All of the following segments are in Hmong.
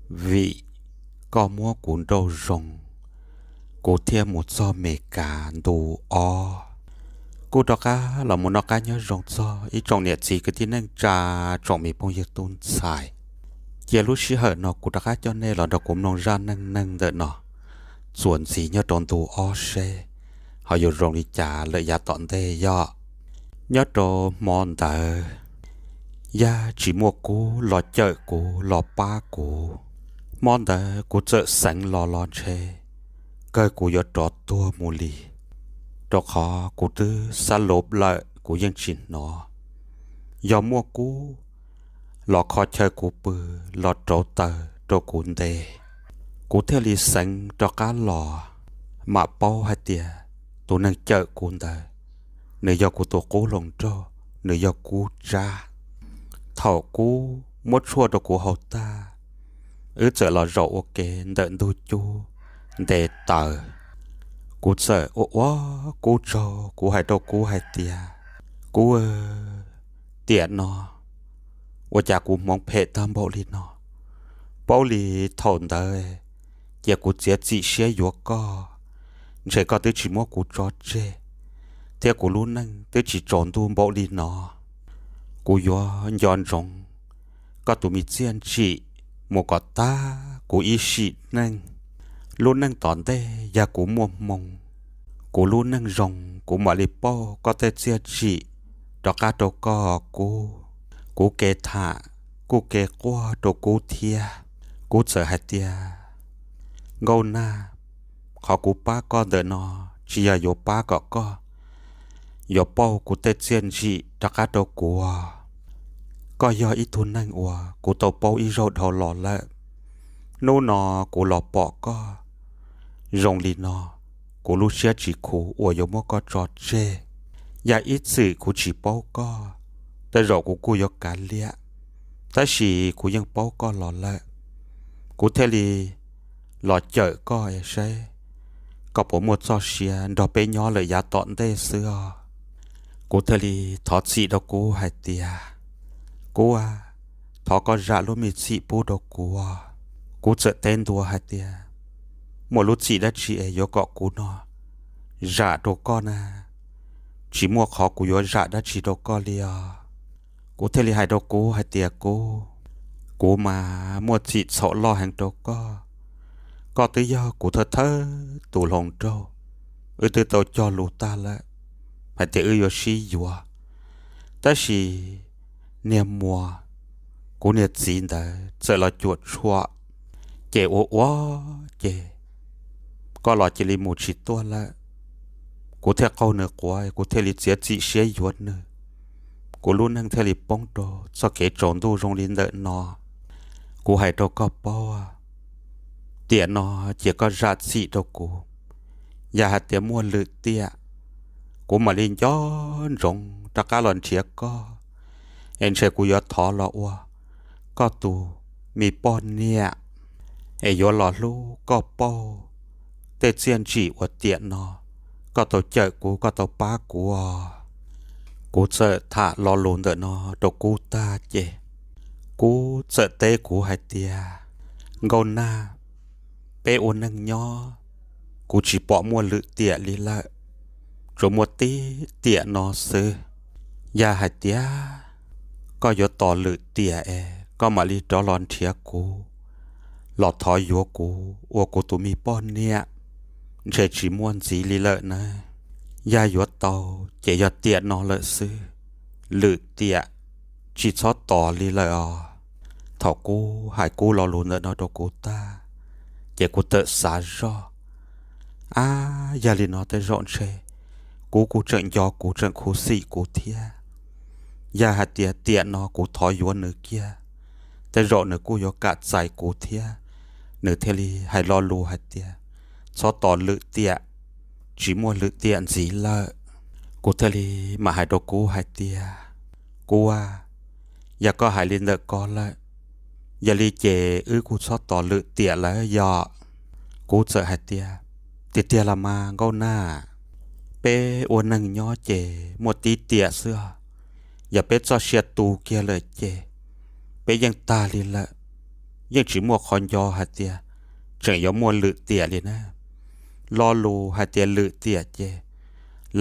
vim koj muab kuv nrauj zoo, kuv thiaj mus txog Mes Kas ntu ob. Kuj rov qab los mus noj qab nyob zoo txog ib tsoom niam txiv kwv tij neej tsa, tsoom me phooj ywg tub ntxhais. Cia lub sij hawm no kuv rov qab coj nej los nrog kuv mloog zaj neej neeg ntawm no txuas ntxiv nyob rau ntu ob seb ho yuav zoo li cas lawm yav tom ntej yog. Nyob rau hmo ntawd, Yaj tsis muaj kub los cawm kuv los pab kuv. Hmo ntawd kuv txawm xeev los los ntshe kawg kuv yuav rov tuag mus li, rau qhov kuv twb xab lub lawm kuv yeej tsis hnov. Yog muaj kub los kho chaw kuv pw los rauv taws rau kuv nte, kuv thiaj li xeev rov qab los, mam paub hais tias tus neeg cawm kuv ntawd, nws yog kuv tus qub hluas nraug, nws yog Kub Tsab. Thaum Kub muab tshuaj rau kuv haus tag, wb txawm los zaum ua ke ntawm ntug cub nte taws. Kuv txawm ua ua Kub tsaug, kuv hais rau Kub hais tias, Kub, tiam no ua cas kuv hmoov phem tag npaum li no? Paub li thaum ntawd cia kuv txiav txim siab yuav koj, ntshe koj twb tsis muab kuv tso tseg, thiab kuv lub neej twb tsis tsaus ntuj npaum li no. Kuv yuav nco ntsoov koj tus me txiaj ntsim mus kom tag kuv ib sim neej. Lub neej tom ntej yog kuv muaj hmoo, kuv lub neej zoo kuv mam li pauj koj tej txiaj ntsim rov qab rau koj Kub. Kuv kev tham kuj kev quaj rau Kub thiab. Kub txawm hais tias, Nkauj Nag, qhov kuv pab koj ntawm no tsis yog yuav pab kom koj yuav pauj kuv tej txiaj ntsim rov qab rau kuv. Koj yog ib tug neeg uas kuv tau paub ib zaug dhau los lawm. Hnub no kuv los pom koj zoo li no, kuv lub siab tsis khuv uas yuav muab koj tso tseg. Yog ib txwm kuv tsis paub koj, tej zaum kuv kuj yuav kav liam, tab sis kuv yeej paub koj los lawm, kuv thiaj li los cawm koj es saib koj puas muaj txoj sia nrog peb nyob lawm yav tom ntej xwb os. Kuv thiaj li thov txim rau Kub hais tias, Kub, thov koj zam lub me txim pub rau kuv. Kuv txawm teb ntua hais tias, Muaj lub txim dab tsi es yuav kom kuv no zam rau koj na? Tsis muaj qhov kuv yuav zam dab tsi rau koj li os. Kuv thiaj li hais rau Kub hais tias, Kub, kuv mas muaj txim txhaum loj heev rau koj. Koj twb yog kuv thawj thawj tus hluas nraug, wb twb tau cog lus tag lawm hais tias wb yuav sib yuav, tab sis niag Muas, kuv niag txiv ntawd txawm los cuam tshuam, ces ua ua ces koj los cia li mus tsis tuaj lawm. Kuv thiaj qaug nws quav, kuv thiaj li txiav txim siab yuav nws. Kuv lub neej thiaj li poob rau txoj kev tsaus ntuj zoo li ntawm no. Kuv hais rau koj paub, tiam no cia koj zam txim rau kuv. Yog hais tias muaj lwm tiam, kuv mam li nco ntsoov rov qab los nrhiav koj, es ntshe kuv yuav thov los ua koj tus me poj niam, es yuav los hlub koj pauj tej txiaj ntsim uas tiam no koj tau cawm kuv, koj tau pab kuv. Kuv txawm tham lo lus ntawm no rau Kub tag ces Kub txawm teb kuv hais tias, Nkauj Nag, peb ua neej nyob, kuv tsis pom muaj lwm tiam li lawm, tsuas muaj tib tiam no xwb. Yog hais tias koj yuav tos lwm tiam es koj mam li rov los nrhiav kuv, los thov yuav kuv ua kuv tus me poj niam, ntshe tsis muaj ntxiv li lawm nawb. Yog yuav tau ces yog tiam no lawm xwb, lwm tiam tsis txhob tos li lawm os. Thaum Kub hais Kub lo lus ntawm no rau kuv tag, ces kuv txawm xav zoj, ab, yog li no tej zaum ntshe Kub kuj tseem nco kuv, tseem khuv xim kuv thiab. Yog hais tias tiam no kuv thov yuav nws kiag, tej zaum nws kuj yuav kam txais kuv thiab. Nws thiaj li hais lo lus hais tias, Txhob tos lwm tiam, tsis muaj lwm tiam ntxiv lawm. Kuv thiaj li mam hais rau Kub hais tias, Kub a, yog koj hais li ntawm ko lawm, yog li ces wb kuj txhob tos lwm tiam lawm yog? Kub txawm hais tias, Tiag tiag los mas Nkauj Nag, peb ua neeg nyob ces muaj tib tiam xwb os. Yog peb txoj sia tu kiag lawm ces peb yeej tag li lawm. yeej tsis muaj qhov nco hais tias tseem yuav muaj lwm tiam li na. Lo lus hais tias lwm tiam ces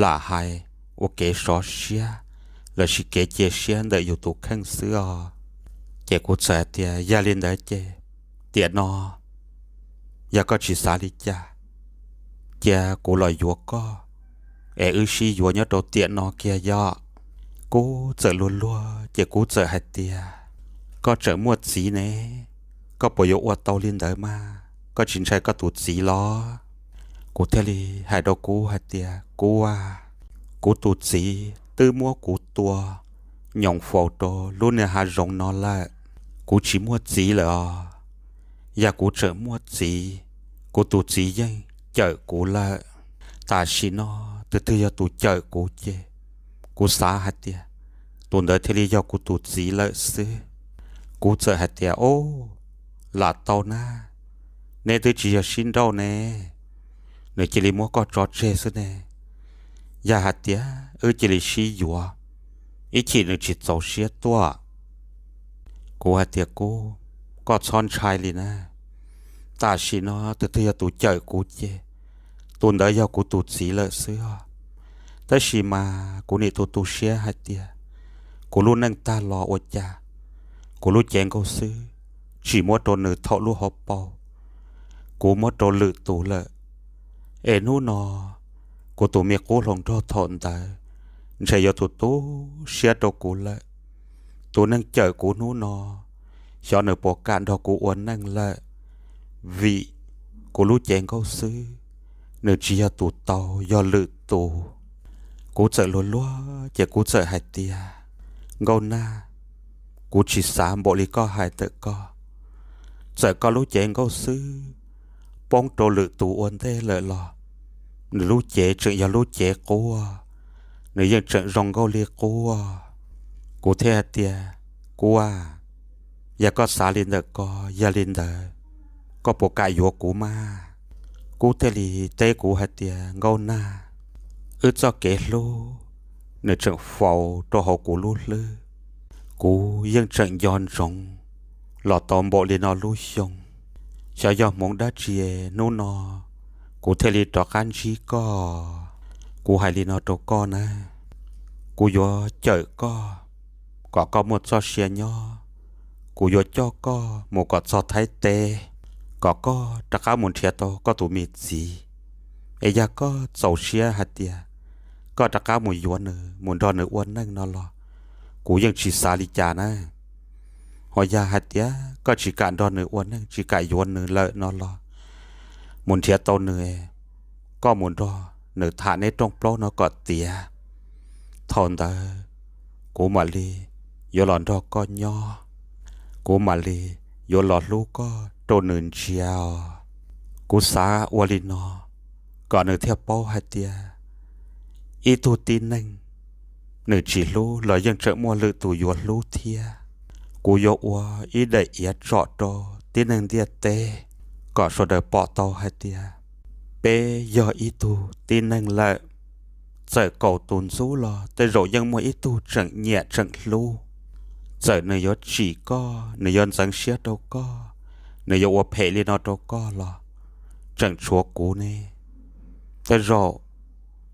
lam hais ua kev sov siab lossis kev cia siab ntawm yus tus kheej xwb os. Ces kuv txawm hais tias, Yog li ntawd ces tiam no yog koj tsis xav li cas, cia kuv los yuav koj es wb sib yuav nyob rau tiam no kiag yom. Kuv txawm luag luag ces kuv txawm hais tias, Koj tseem muaj txiv ne, koj puas yuav ua tau li ntawd mas? Koj tsis ntshai koj tus txiv los? Kuv thiaj li hais rau kuv hais tias, Kuv a, kuv tus txiv twb muab kuv tua nyoos faus rau lub niag hav zoov no lawm. Kuv tsis muaj txiv lawm os. Yog kuv tseem muaj txiv, kuv tus txiv yeej cawm kuv lawm. Tam sim no tus twg yog tus cawm kuv ces kuv xav hais tias tus ntawd thiaj li yog kuv tus txiv lawm xwb. Kuv txawm hais tias, Ub, lam tau na, neb twb tsis yog sib nrauj ne, nws cia li muab koj tso tseg xwb ne. Yog hais tias wb cia li sib yuav, ib chim nws tsis txaus siab tuaj. Kuv hais tias, Kuv, koj txhob ntshai li na. Tam sim no tus twg yog tus cawm kuv ces tus ntawd yog kuv tus txiv lawm xwb os. Tab sis mas kuv nim tu tu siab hais tias kuv lub neej tag los ua cas kuv lub cev nkauj xwb tsis muab rau nws thaum lub hauv paus, kuv muab rau lwm tus lawm. Es hnub no kuv tus me qub hluas nraug thaum ntawd ntshe yuav tu tu siab rau kuv lawm. Tus neeg cawm kuv hnub no, xyov nws puas kam nrog kuv ua neej lawm, vim kuv lub cev nkauj xwb, nws tsis yog tus tau, yog lwm tus. Kuv txawm luag luag ces kuv txawm hais tias, Nkauj Nag, kuv tsis xav npaum li koj hais ntawm koj. Txawm koj lub cev nkauj xwb poob rau lwm tus ua ntej lawm los nws lub cev tseem yog lub cev quaj, nws yeej tseem zoo nkauj li quaj. Kuv thiaj hais tias, Kuv a, yog koj xav li ntawm ko, yog li ntawd koj puas kam yuav kuv mas? Kuv thiaj li teb kuv hais tias, Nkauj Nag, wb txoj kev hlub nws tseem faus rau hauv kuv lub hlwb. Kuv yeej tseem nco ntsoov los tau npaum li no lub xyoo. Xyov yog hmoov dab tsi hnub no kuv thiaj li rov qab ntsib koj. Kuv hais li no rau koj na, kuv yuav cawm koj kom koj muaj txoj sia nyob. Kuv yuav coj koj mus kom txog Thaib teb, kom koj rov qab mus nrhiav tau koj tus me txiv. Es yog koj txaus siab hais tias koj rov qab mus yuav nws, mus nrog nws ua neej no los kuv yeej tsis xav li cas na. Ho yog hais tias koj tsis kam nrog nws ua neej, tsis kam yuav nws lawm no los mus nrhiav tau nws, koj mus nrog nws tham neb rooj plaub no kom tiav. Thaum ntawd kuv mam li yuav los nrog koj nyob, kuv mam li yuav los hlub koj rau nws ntsia os. Kuv xav ua li no kom nws thiaj paub hais tias ib tug tib neeg nws tsis hlub los yeej tseem muaj lwm tus yuav hlub thiab. Kuv yuav ua ib daim iav tsom rau tib neeg ntiaj teb kom sawv daws pom tau hais tias peb yog ib tug tib neeg lawm. Txawm kaum tus ntxub los tej zaum yeej muaj ib tug tseem nyiam tseem hlub. Txawm nws yuav tsim koj, nws yuav ntxeev siab rau koj, nws yuav ua phem li no rau koj los tseem tshuav kuv ne. Tej zaum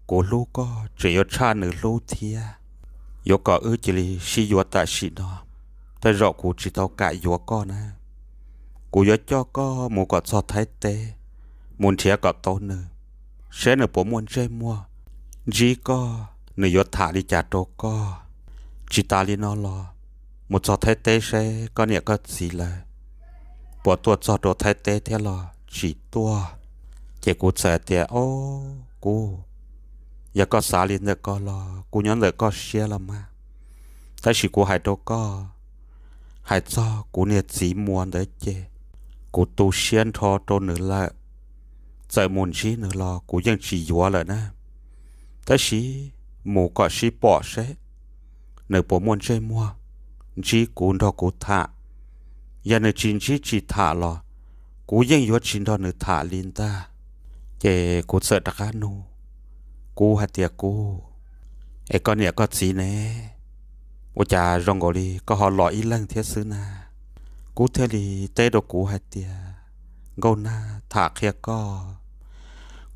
kuv hlub koj tseem yuav tshaj nws hlub thiab. Yuav kom wb cia li sib yuav tam sim no, tej zaum kuv tsis tau kam yuav koj na. Kuv yuav coj koj mus kom txog Thaib teb, mus nrhiav kom tau nws, saib nws puas muaj ntsej muag ntsib koj, nws yuav tham li cas rau koj. Tsis tas li no los mus txog Thaib teb saib koj niam koj txiv lawv puas tuaj txog rau Thaib teb thiab los tsis tuaj. Ces kuv txawm tias, Ob, kuv, yog koj xav li ntawm ko los kuv nyob ntawm koj siab los mas. Tab sis kuv hais rau koj, hais txog kuv niag txiv muas ntawd ces kuv tu siab nrho rau nws lawm. Txawm mus ntsib nws los kuv yeej tsis yuav lawm na. Tab sis mus kom sib pom seb nws puas muaj ntsej muag ntsib kuv nrog kuv tham. Yog nws tsis ntsib tsis tham los kuv yeej yuav tsis nrog nws tham li ntag. Ces kuv txawm rov qab nug, kuv hais tias, Kuv, es koj niam koj txiv ne? Ua cas zoo nkaus li koj ho los ib leeg thiab xwb na? Kub thiaj li teb rau kuv hais tias, Nkauj Nag, tham qhia koj,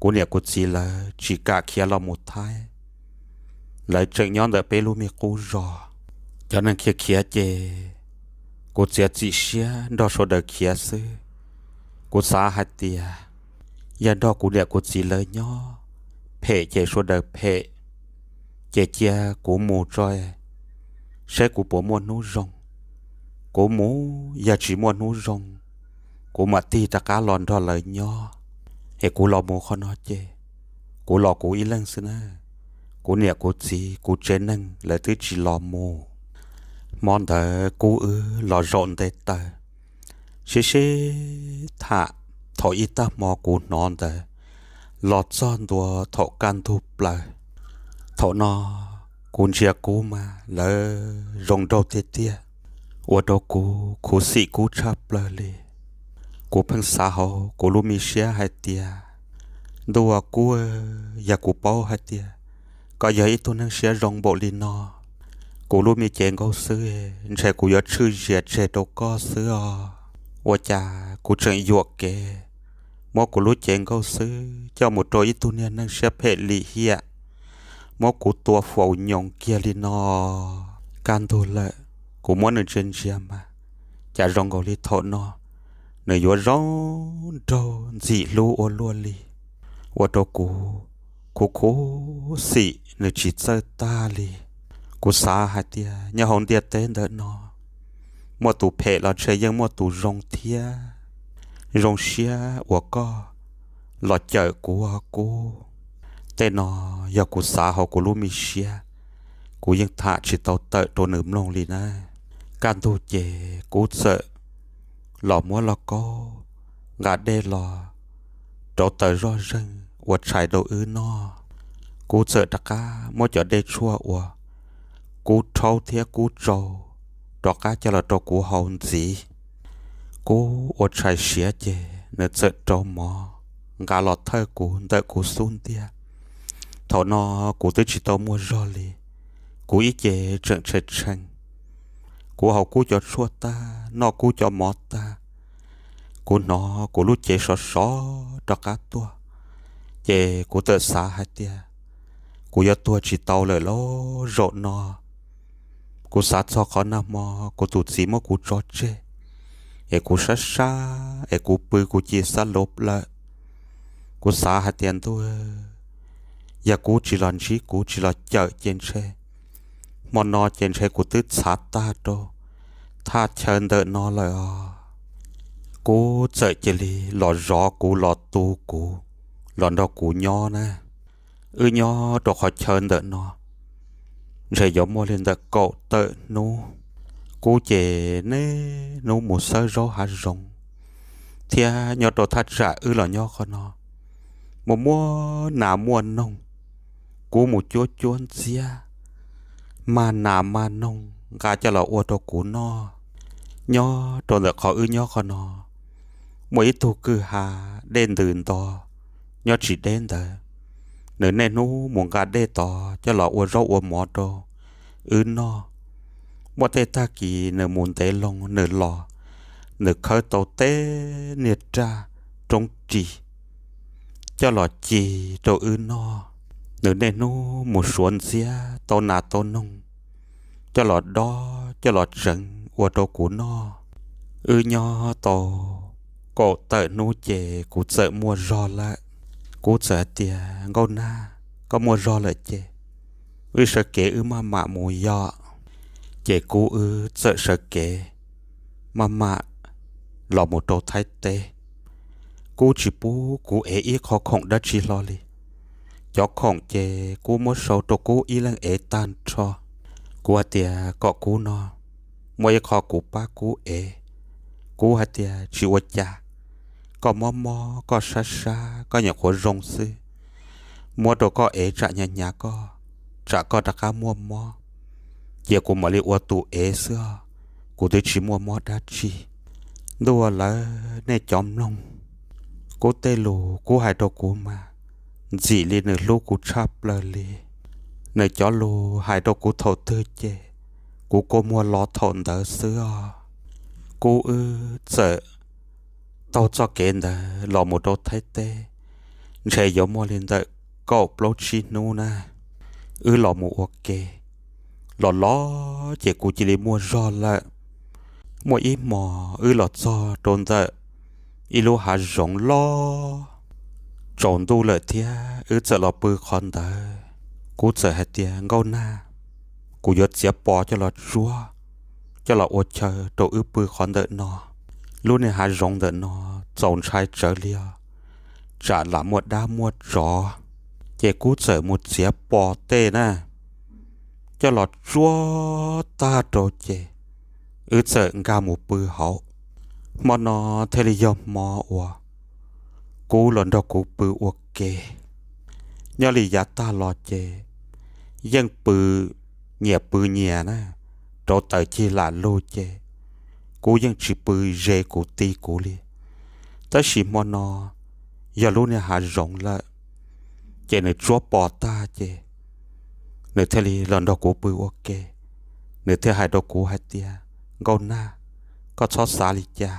kuv niam kuv txiv lawv tsis kam khiav los mus Thaib, lawv tseem nyob ntawm peb lub me qub zos. Cov neeg khiav khiav ces kuv txiav txim siab nrog sawv daws khiav xwb. Kuv xav hais tias yog nrog kuv niam kuv txiv lawv nyob, phem ces sawv daws phem, ces cia kuv mus tso, saib kuv puas muaj hnub zoo. Kuv mus yog tsis muaj hnub zoo, kuv mam tig rov qab los nrog lawv nyob. Es kuv los mus qhov no ces kuv los kuv ib leeg xwb na, kuv niam kuv txiv kuv tsev neeg lawv twb tsis los mus. Hmo ntawd Kub wb los zaum nte taw, sib sib tham. Thaum ib tag hmo kuv hnov ntawd los txog ntua thaum kaj ntug plaws. Thaum no kuv ntsia Kub mas lawv zoo nraug tiag tiag, ua rau kuv khuv xim Kub tshaj plaws li. Kuv pheej xav hauv kuv lub me siab hais tias, Ntuj aw Kub, yog kuv paub hais tias koj yog ib tug neeg siab zoo npaum li no, kuv lub me cev nkauj xwb ntshe kuv yuav tshwj zias tseg rau koj xwb os. Ua cas kuv tseem yuam kev muab kuv lub cev nkauj xwb coj mus rau ib tug niag neeg siab phem lim hiam, muab kuv tua faus nyoos kiag li no. Kaj ntug lawm, kuv muab nws ntsia ntsia mas cas zoo nkaus li thaum no nws yuav zoo nraug ntxim hlub ua luaj li, ua rau kuv khuv khuv xim nws tsis txawj tag li. Kuv xav hais tias nyob hauv ntiaj teb ntawm no, muaj tus phem los ntshe yeej muaj tus zoo thiab. Zoo siab uas koj los cawm kuv os Kub. Tej no yog kuv xav hauv kuv lub me siab, kuv yeej tham tsis tau tawm rau nws mloog li na. Kaj ntug ces Kub txawm los muab lauj kaub nqa dej los rauv taws zoj zeeg ua tshais rau wb noj. Kub txawm rov qab muab cov dej tshuaj uas Kub rhaub thiab Kub tsau rov qab coj los rau kuv haus ntxiv. Kub ua tshais siav ces nws txawm rau mov nqa los thawj kuv ntawm kuv xub ntiag. Thaum no kuv twb tsis tau muaj zog li, kuv ib ce tseem tshee tshee. Kuv haus Kub cov tshuaj tag, noj Kub cov mov tag, kuv hnov kuv lub cev sov sov rov qab tuaj, ces kuv txawm xav hais tias kuv yuav tuag tsis tau lawm lauj zaum no. Kuv xav txog qhov nag hmo kuv tus txiv muab kuv tso tseg, es kuv sab sab es kuv pw kuv ci xab lov lawm. Kuv xav hais tias ntuj, yog Kub tsis los ntsib kuv tsis los cawm ces ntshe hmo no ces ntshe kuv twb txhav tag rau thaj chaw ntawm no lawm os. Kub txawm cia li los zov kuv los tu kuv, los nrog kuv nyob na. Wb nyob rau qhov chaw ntawm no ntshe yuav muaj li ntawm kaum tawm hnub. Kub ces niaj hnub mus xawb zaub hav zoov, thiab nyob rau thaj tsam wb los nyob qhov no muaj muaj nas muaj noog. Kub mus cuab cuab ntxiab, mag nas mag noog nqa coj los ua rau kuv noj. Nyob rau ntawm qhov wb nyob qhov no muaj ib tug kwj ha dej ntws nto nyob tsis deb ntawd, nws niaj hnub mus nqa dej tod coj los ua zaub ua mov rau wb noj. Muaj tej tag kis nws mus ntev loo nws los, nws khawb tau tej niag raj roob ris coj los ci rau wb noj. Nws niaj hnub mus suav ntxiab tau nas tau noog coj los dob coj los tseev ua rau kuv noj. Wb nyob tau kaum tawm hnub ces kuv txawm muaj zog lawm. Kuv txawm hais tias, Nkauj Nag, koj muaj zog lawm ces wb sawv kev wb maj mam mus yom. Ces Kub wb txawm sawv kev maj mam los mus rau Thaib teb. Kub tsis pub kuv ev ib qho khoom dab tsi hlo li. Cov khoom ces Kub muab sau rau Kub ib leeg ev tag nrho. Kuv hais tias kom Kub no muaj ib qho kuv pab Kub ev. Kuv hais tias tsis ua cas, koj mob mob koj sab sab koj nyuam qhuav zoo xwb, muab rau koj ev tsam hnyav hnyav koj, tsam koj rov qab muaj mob. Cia kuv mam li ua tus ev xwb os, kuv twb tsis muaj mob dab tsi. Ntuj aw, lawv nej cov mloog, Kub tej lus Kub hais rau kuv mas ntxim li nws hlub kuv tshaj plaws li. Nws cov lus hais rau kuv thaum twg ces kuv kua muag los thaum ntawd xwb os. Kub wb txawm taug txoj kev ntawd los mus rau Thaib teb, ntshe yuav muaj li ntawm kaum plaub tsib hnub na, wb los mus ua ke. Los los ces kuv cia li muaj zog lawm. Muaj ib hmos wb los txog rau ntawm ib lub hav zoov loj, tsaus ntuj lawm thiab wb txawm los pw qhov ntawd. Kub txawm hais tias, Nkauj Nag, kuv yuav txiav pos coj los tsuab, coj los ua chaw rau wb pw qhov ntawm no. Lub niag hav zoov ntawm no txaus ntshai tsawv li os, tsam lam muaj dab muaj tsov. Ces Kub txawm mus txiav pos tej na, coj los tsuab tag rau ces wb txawm nkag mus pw hauv. Hmo no thiaj li yog hmo uas Kub los nrog kuv pw ua ke. Nyob li yav tag los ces yeej pw nyias pw nyias na, rau taws cig lam lug ces Kub yeej tsis pw ze kuv ti kuv li. Tab sis hmo no yog lub niag hav zoov lawm, ces nws tsuab pos tag ces nws thiaj li los nrog kuv pw ua ke. Nws thiaj hais rau kuv hais tias, Nkauj Nag, koj txhob xav li cas,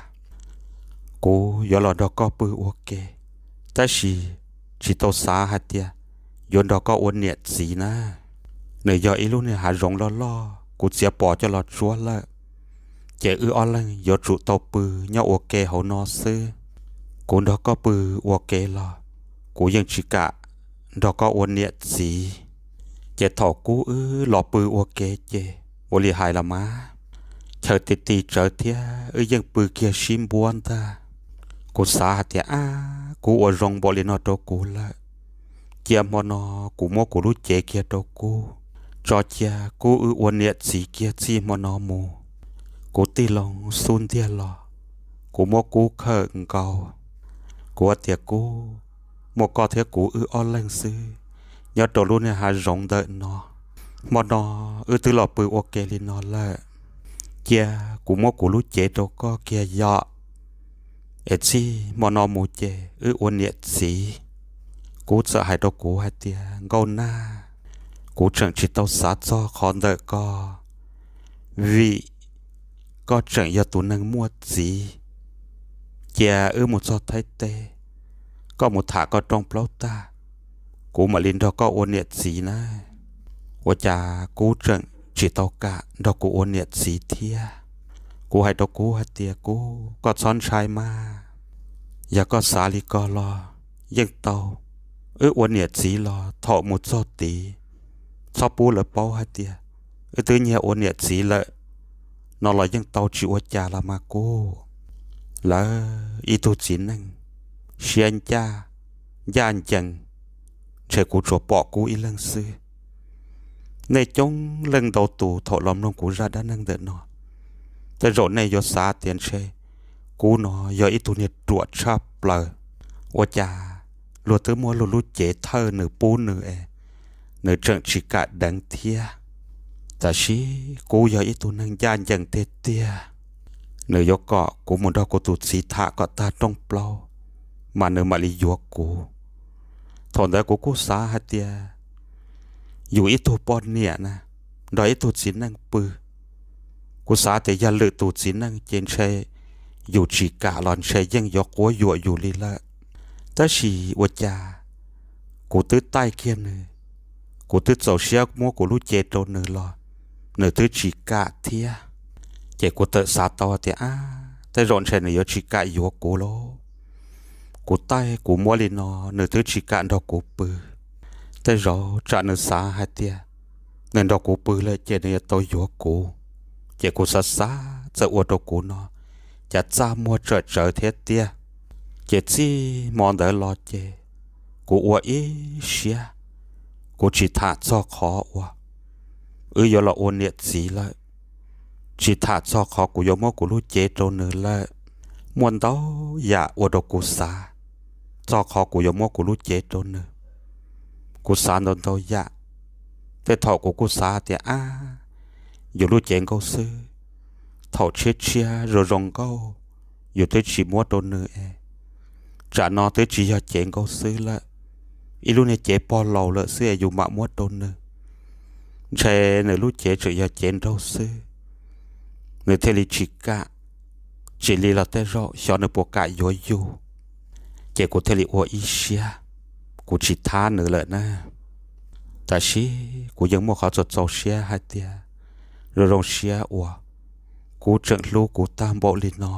kuv yuav los nrog koj pw ua ke, tab sis tsis tau xav hais tias yuav nrog koj ua niam txiv na. Nws yog ib lub niag hav zoov loj loj, kuv txiav pos coj los tsuab lawm, ces wb ob leeg yuav tsum tau pw nyob ua ke hauv no xwb. Kuv nrog koj pw ua ke los kuv yeej tsis kam nrog koj ua niam txiv. Ces thaum Kub wb los pw ua ke ces ua li hais los mas, chaw ti ti tsawv thiab wb yeej pw kiag sib npuab ntag. Kuv xav hais tias, Ab, kuv ua zoo npaum li no rau kuv lawm, cia hmo no kuv muab kuv lub cev kiag rau Kub, tso cia Kub wb ua niam txiv kiag txij hmo no mus. Kuv tig loo xub ntiag los, kuv muab Kub khawm nkaus. Kuv tias, Kub, muaj koj thiab kuv wb ob leeg xwb nyob rau lub niag hav zoov ntawm no. Hmo no wb twb los pw ua ke li no lawm, cia kuv muab kuv lub cev rau koj kiag yom, es txij hmo no mus ces wb ua niam txiv. Kub txawm hais rau kuv hais tias, Nkauj Nag, kuv tseem tsis tau xav txog qhov ntawm koj, vim koj tseem yog tus neeg muaj txiv. Cia wb mus txog Thaib teb, koj mus tham koj rooj plaub tag, kuv mam li nrog koj ua niam txiv na. Ua cas Kub tseem tsis tau kam nrog kuv ua niam txiv thiab. Kuv hais rau Kub hais tias, Kub, koj txhob ntshai mas, yog koj xav li ko los yeej tau. Wb ua niam txiv los thaum mus txog tid, txhob pub lawv paub hais tias wb twb nyiag ua niam txiv lawm no los yeej tau, tsis ua cas los mas Kub. Lawv ib tug txiv neej siab ncaj, ncaj ncees, ntshe kuv tsuas pom Kub ib leeg xwb. Nej coob leej ntau tus thaum los mloog kuv zaj dab neeg ntawm no, tej zaum nej yuav xav tias ntshe Kub no yog ib tug niag ruam tshaj plaws. Ua cas luag twb muab luag lub cev thawj nws pub nws es nws tseem tsis kam deev thiab. Tab sis Kub yog ib tug neeg ncaj ncees tiag tiag, nws yuav kom kuv mus nrog kuv tus txiv tham kom tag rooj plaub, mas nws mam li yuav kuv. Thaum ntawd kuv kuj xav hais tias yus ib tug poj niam na, nrog ib tug txiv neej pw, kuv xav tias yog lwm tus txiv neej ces ntshe yus tsis kam los ntshe yeej yuav quab yuam yus li lawm. Tab sis ua cas kuv twb taij kiag nws, kuv twb txaus siab muab kuv lub cev rau nws los nws twb tsis kam thiab. Ces kuv txawm xav tau tias, ab, tej zaum ntshe nws yuav tsis kam yuav kuv lauj. Kuv taij kuv muab li no nws twb tsis kam nrog kuv pw. Tej zaum tsam nws xav hais tias nws nrog kuv pw lawm ces nws yuav tau yuav kuv. Ces kuv xav xav txawm ua rau kuv no cas txaj muag tsawm tsawv thiab tiag. Ces txij hmo ntawd los ces kuv ua ib siab, kuv tsis tham txog qhov uas wb yuav los ua niam txiv lawm, tsis tham txog qhov kuv yuav muab kuv lub cev rau nws lawm. Muaj ntau yam ua rau kuv xav txog qhov kuv yuav muab kuv lub cev rau nws. Kuv xav ntau ntau yam, tej thaum kuv kuj xav tias, ab, yus lub cev nkauj xwb, thaum tshiab tshiab zoo zoo nkauj yus twb tsis muab rau nws es, tsam no twb tsis yog cev nkauj xwb lawm, ib lub niag cev pog laus lawm xwb es yus mam muab rau nws. Ntshe nws lub cev tseem yog cev nraug xwb, nws thiaj li tsis kam. tsis li los tej zaum xyov nws puas kam yuav yus. Ces kuv thiaj li ua ib siab, kuv tsis thab nws lawm na. Tab sis kuv yeej muaj qhov txaus txaus siab hais tias zoo zoo siab uas kuv tseem hlub kuv tag npaum li no.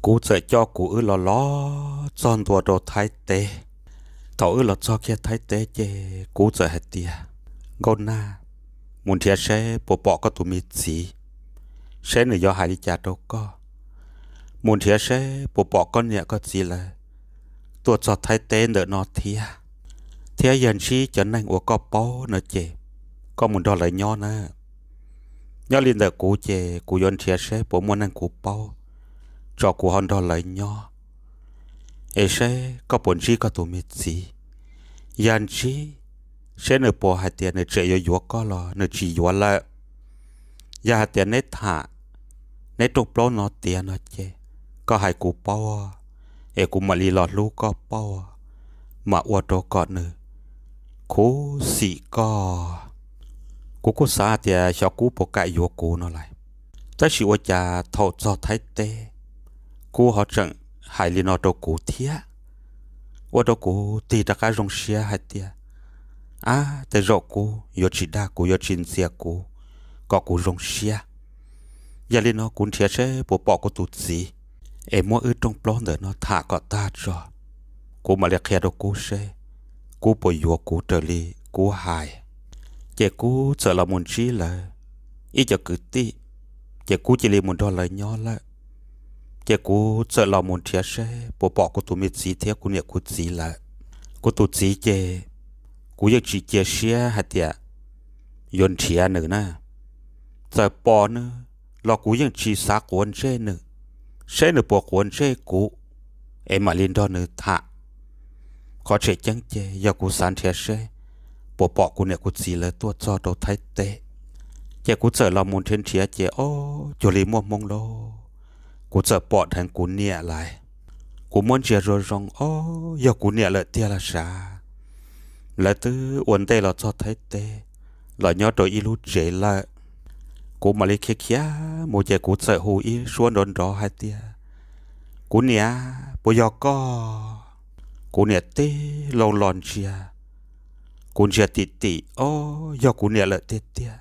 Kuv txawm coj kuv wb los los txog ntua rau Thaib teb. Thaum wb los txog kiag Thaib teb ces kuv txawm hais tias, Nkauj Nag, mus nrhiav seb puas pom koj tus me txiv, seb nws yuav hais li cas rau koj. Mus nrhiav seb puas pom koj niam koj txiv lawv tuaj txog Thaib teb ntawm no thiab. Thiab yog ntsib cov neeg uas koj paub no ces koj mus nrog lawv nyob na. Nyob li ntawm kuv ces kuv yuav nrhiav seb puas muaj neeg kuv paub tso kuv ho nrog lawv nyob, es seb koj puas ntsib koj tus me txiv. Yog ntsib, seb nws puas hais tias nws tseem yuav yuav koj los nws tsis yuav lawm. Yog hais tias neb tham, neb rooj plaub no tiav no ces koj hais kuv paub, es kuv mam li los hlub koj paub, mam ua rau kom nws khuv xim koj. Kuv kuj xav hais tias xyov Kub puas kam yuav kuv no lais, tab sis ua cas thaum txog Thaib teb, Kub ho tseem hais li no rau kuv thiab. Ua rau kuv tig rov qab zoo siab hais tias, ab, tej zaum Kub yuav tsis dag kuv, yuav tsis ntxias kuv, kom kuv zoo siab. Yog li no kuv nrhiav seb puas pom kuv tus txiv, es muab wb rooj plaub ntawm no tham kom tag tso, kuv mam li qhia rau Kub seb Kub puas yuav kuv raws li Kub hais. Ces kuv txawm los mus ntsib lawv ib co kwv tij, ces kuv cia li mus nrog lawv nyob lawm. Ces kuv txawm los mus nrhiav seb puas pom kuv tus me txiv thiab kuv niam kuv txiv lawm. Kuv tus txiv ces kuv yeej tsis cia siab hais tias yuav nrhiav nws na. Txawm pom nws los kuv yeej tsis xav quav ntsej nws, seb nws puas quav ntsej kuv, es mam li nrog nws tham. Qhov tseem ceeb ces yog kuv xav nrhiav seb puas pom kuv niam kuv txiv lawv tuaj txog rau Thaib teb. Ces kuv txawm los mus nrhiav nrhiav ces ob cuag li muaj hmoo lauj, kuv txawm pom dheev kuv niam lawv. Kuv muab ntsia zoo zoo, ob, yog kuv niam lawm tiag los sav. Lawv twb ua ntej los txog Thaib teb, los nyob rau ib lub tsev lawm. Kuv mam li khiav khiav mus ces kuv txawm hu ib suab nrov nrov hais tias, Kuv niam, puas yog koj? Kuv niam tib loo los ntsia, kuv ntsia tim tim, ob, yog kuv niam lawm tiag tiag.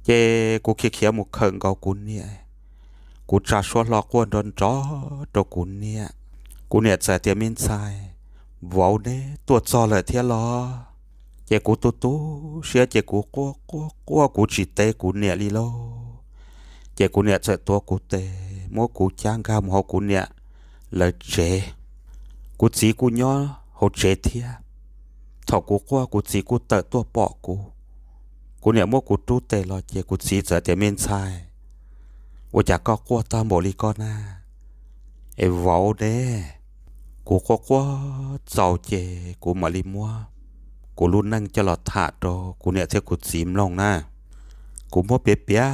Ces kuv khiav khiav mus khawm nkaus kuv niam, kuv tsa suab hlo quaj nrov nrov rau kuv niam. Kuv niam txawm tias, Me ntxhais, vauv neb tuaj txog lawm thiab los? Ces kuv tu tu siab ces kuv quaj quaj quaj, kuv tsis teb kuv niam li lauj. Ces kuv niam txawm tuav kuv tes muab kuv cab nkag mus hauv kuv niam lawv tsev. Kuv txiv kuj nyob hauv tsev thiab. Thaum kuv quaj kuv txiv kuj tawm tuaj pom kuv. Kuv niam muab kuv rub tes los ces kuv txiv txawm tias, Me ntxhais, ua cas koj quaj tag npaum li koj na? Es vauv ne? Kuv quaj quaj txaus ces kuv mam li muab kuv lub neej coj los tham rau kuv niam thiab kuv txiv mloog na. Kuv muab piav piav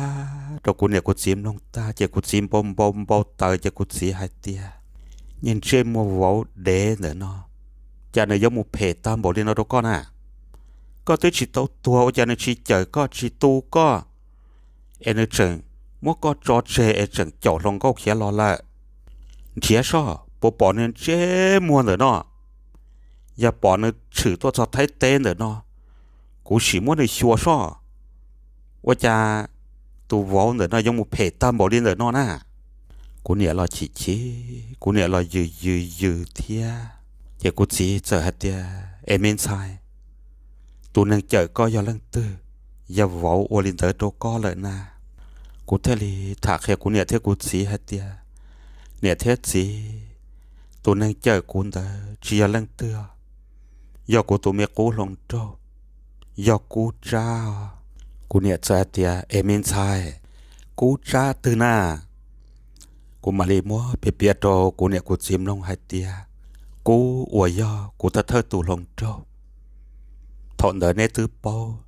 rau kuv niam kuv txiv mloog tag ces kuv txiv npau npau npau taws ces kuv txiv hais tias, Niag ntsej muag vauv dev ntawm no, cas nws yuav mus phem tag npaum li no rau koj na? Koj twb tsis tau tuag ua cas nws tsis cawm koj tsis tu koj, es nws tseem muab koj tso tseg es tseem caum hluas nkauj khiav los lawm? Nrhiav soj puas pom nws ntsej muag ntawm no. Yog pom nws tshwm tuaj txog Thaib teb ntawm no, kuv sim muab nws xyuas soj. Ua cas tus vauv ntawm no yuav mus phem tag npaum li ntawm no na? Kuv niam los chim chim, kuv niam los yws yws yws thiab. Ces kuv txiv txawm hais tias, Es me ntxhais, tus neeg cawm koj yog leej twg? Yog vauv ua li ntawd rau koj lawm na. Kuv thiaj li tham qhia kuv niam thiab kuv txiv hais tias, Niam thiab txiv, tus neeg cawm kuv ntawd tsis yog leej twg, yog kuv tus me qub hluas nraug, yog Kub Tsab. Kuv niam txawm hais tias, Es me ntxhais, Kub Tsab twg na? Kuv mam li muab piav piav rau kuv niam kuv txiv mloog hais tias, Kub uas yog kuv thawj thawj tus hluas nraug, thaum ntawd neb twb paub,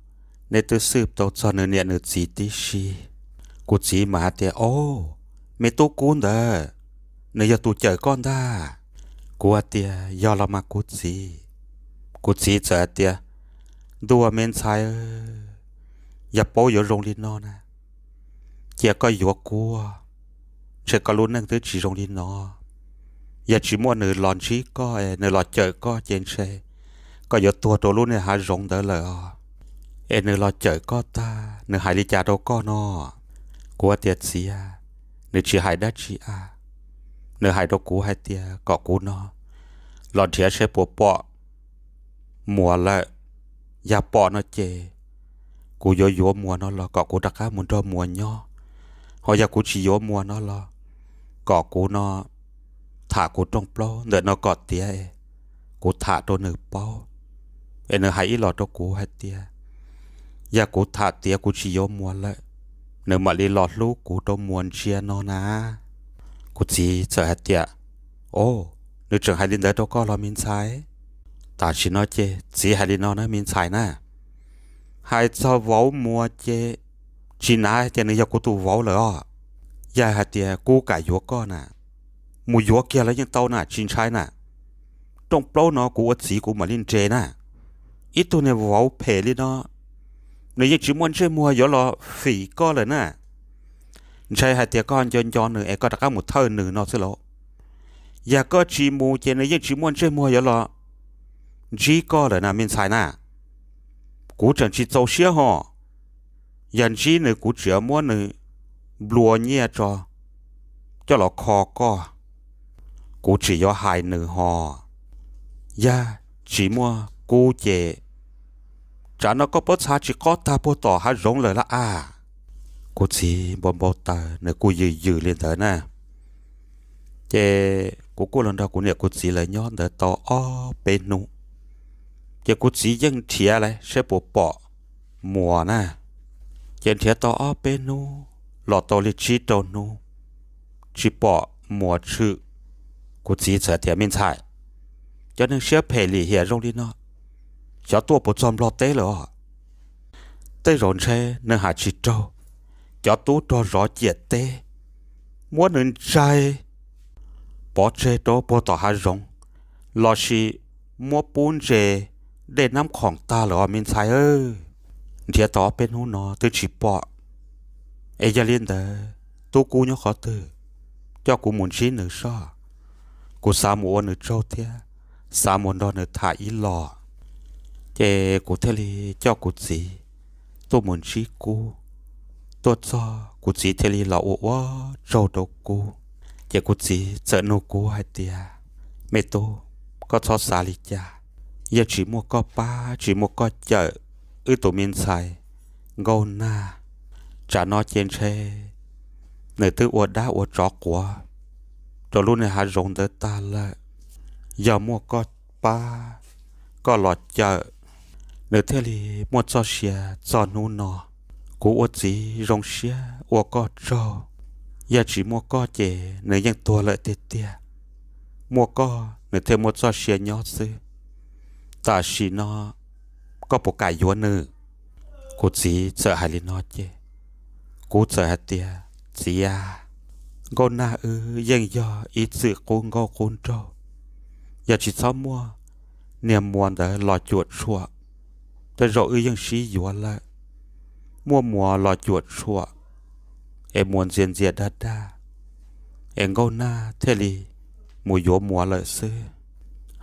neb twb xwb tau txog nws niam nws txiv tib si. Kuv txiv mas hais tias, O, me tub Kub ntawd, nws yog tus cawm koj ntag. Kuv hais tias, Yog los mas kuv txiv. Kuv txiv txawm hais tias, Ntuj, me ntxhais, yog paub yuav zoo li no na, cia koj yuav Kub. ntshe koj lub neej twb tsis zoo li no. Yog tsis muaj nws los ntsib koj es nws los cawm koj ces ntshe koj yuav tuag rau lub niag hav zoov ntawd lawm os. Es nws los cawm koj tag nws hais li cas rau koj no? Kuv tias, Txiv a, nws tsis hais dab tsi a. Nws hais rau kuv hais tias kom kuv no los nrhiav saib puas pom Muas lawm. Yog pom no ces kuv yuav yuav Muas no los kom kuv rov qab mus nrog Muas nyob. Ho yog kuv tsis yuav Muas no los kom kuv no tham kuv rooj plaub ntawm no kom tiav, kuv tham rau nws paub. Es nws hais ib los rau kuv hais tias yog kuv tham tiav kuv tsis yuav Muas lawm, nws mam li los hlub kuv rau Muas ntsia no na. Kuv txiv txawm hais tias, O, nws tseem hais li ntawd rau koj los me ntxhais? Tam sim no ces txiv hais li no na me ntxhais na, hais txog vauv Muas ces tsis nav hais tias nws yog kuv tus vauv lawm os. Yog hais tias kuv kam yuav koj na, mus yuav kiag los yeej tau na, tsis ntshai na. Rooj plaub no kuv ua txiv kuv mam li nres na. Ib tug niag vauv phem li no, nws yeej tsis muaj ntsej muag yuav los fim koj lawm na. Ntshai hais tias koj nco nco nws es koj rov qab mus thawj nws no xwb lauj. Yog koj tsis mus ces nws yeej tsis muaj ntsej muag yuav los ntsib koj lawm na me ntxhais na. Kuv tseem tsis txaus siab ho. Yog ntsib nws kuv tseem muab nws nplua nyiaj tso coj los kho koj. Kuv tseem yuav hais nws ho. Yog tsis muaj kuv ces tsam no koj puab txha tsis qob tag puag tom hav zoov lawm laj a. Kuv txiv npau npau taws nws kuj yws yws li ntawd na. Ces kuv kuj los nrog kuv niam kuv txiv lawv nyob ntawd tau ob peb hnub. Ces kuv txiv yeej nrhiav lawm saib puas pom Muas na. Ces nrhiav tau ob peb hnub los tau li tsib rau hnub tsis pom Muas tshwm. Kuv txiv txawm tias, Me ntxhais, cov neeg siab phem lim hiam zoo li no xyov tuaj puas txog Nplog teb lawm os. Tej zaum ntshe nws hais tsis raug, cov tub rog zov ciam teb muab nws ntsia pov tseg rau puag tom hav zoov, lossis muab pub ntse dej nab khoom tag lawm os me ntxhais. Nrhiav tau ob peb hnub no twb tsis pom. Es yog li ntawd tub kub nyob qhov twg? Coj kuv mus ntsib nws soj, kuv xav mus ua nws tsaug thiab xav mus nrog nws tham ib los. Ces kuv thiaj li coj kuv txiv tuaj mus ntsib kub. Tuaj txog kuv txiv thiaj li los ua ua tsaug rau kub. Ces kuv txiv txawm nug kub hais tias, Me tub, koj txhob xav li cas, yeej tsis muaj koj pab tsis muaj koj cawm wb tus me ntxhais Nkauj Nag. Tsam no ces ntshe nws twb ua dab ua tsov quav rau lub niag hav zoov ntawd tag lawm. Yog muaj koj pab koj los cawm, nws thiaj li muaj txoj sia txog hnub no. Kuv ua txiv zoo siab ua koj tsaug. Yog tsis muaj koj ces nws yeej tuag lawm tiag tiag. Muaj koj nws thiaj muaj txoj sia nyob xwb. Tam sim no koj puas kam yuav nws? Kuv txiv txawm hais li no ces kuv txawm hais tias, Txiv a, Nkauj Nag wb yeej yog ib txwm qub nkauj qub nraug. Yog tsis txhob muaj niag Muas ntawd los cuam tshuam, tej zaum wb yeej sib yuav lawm. Muaj Muas los cuam tshuam es Muas ntxias ntxias dag dag, es Nkauj Nag thiaj li mus yuav Muas lawm xwb.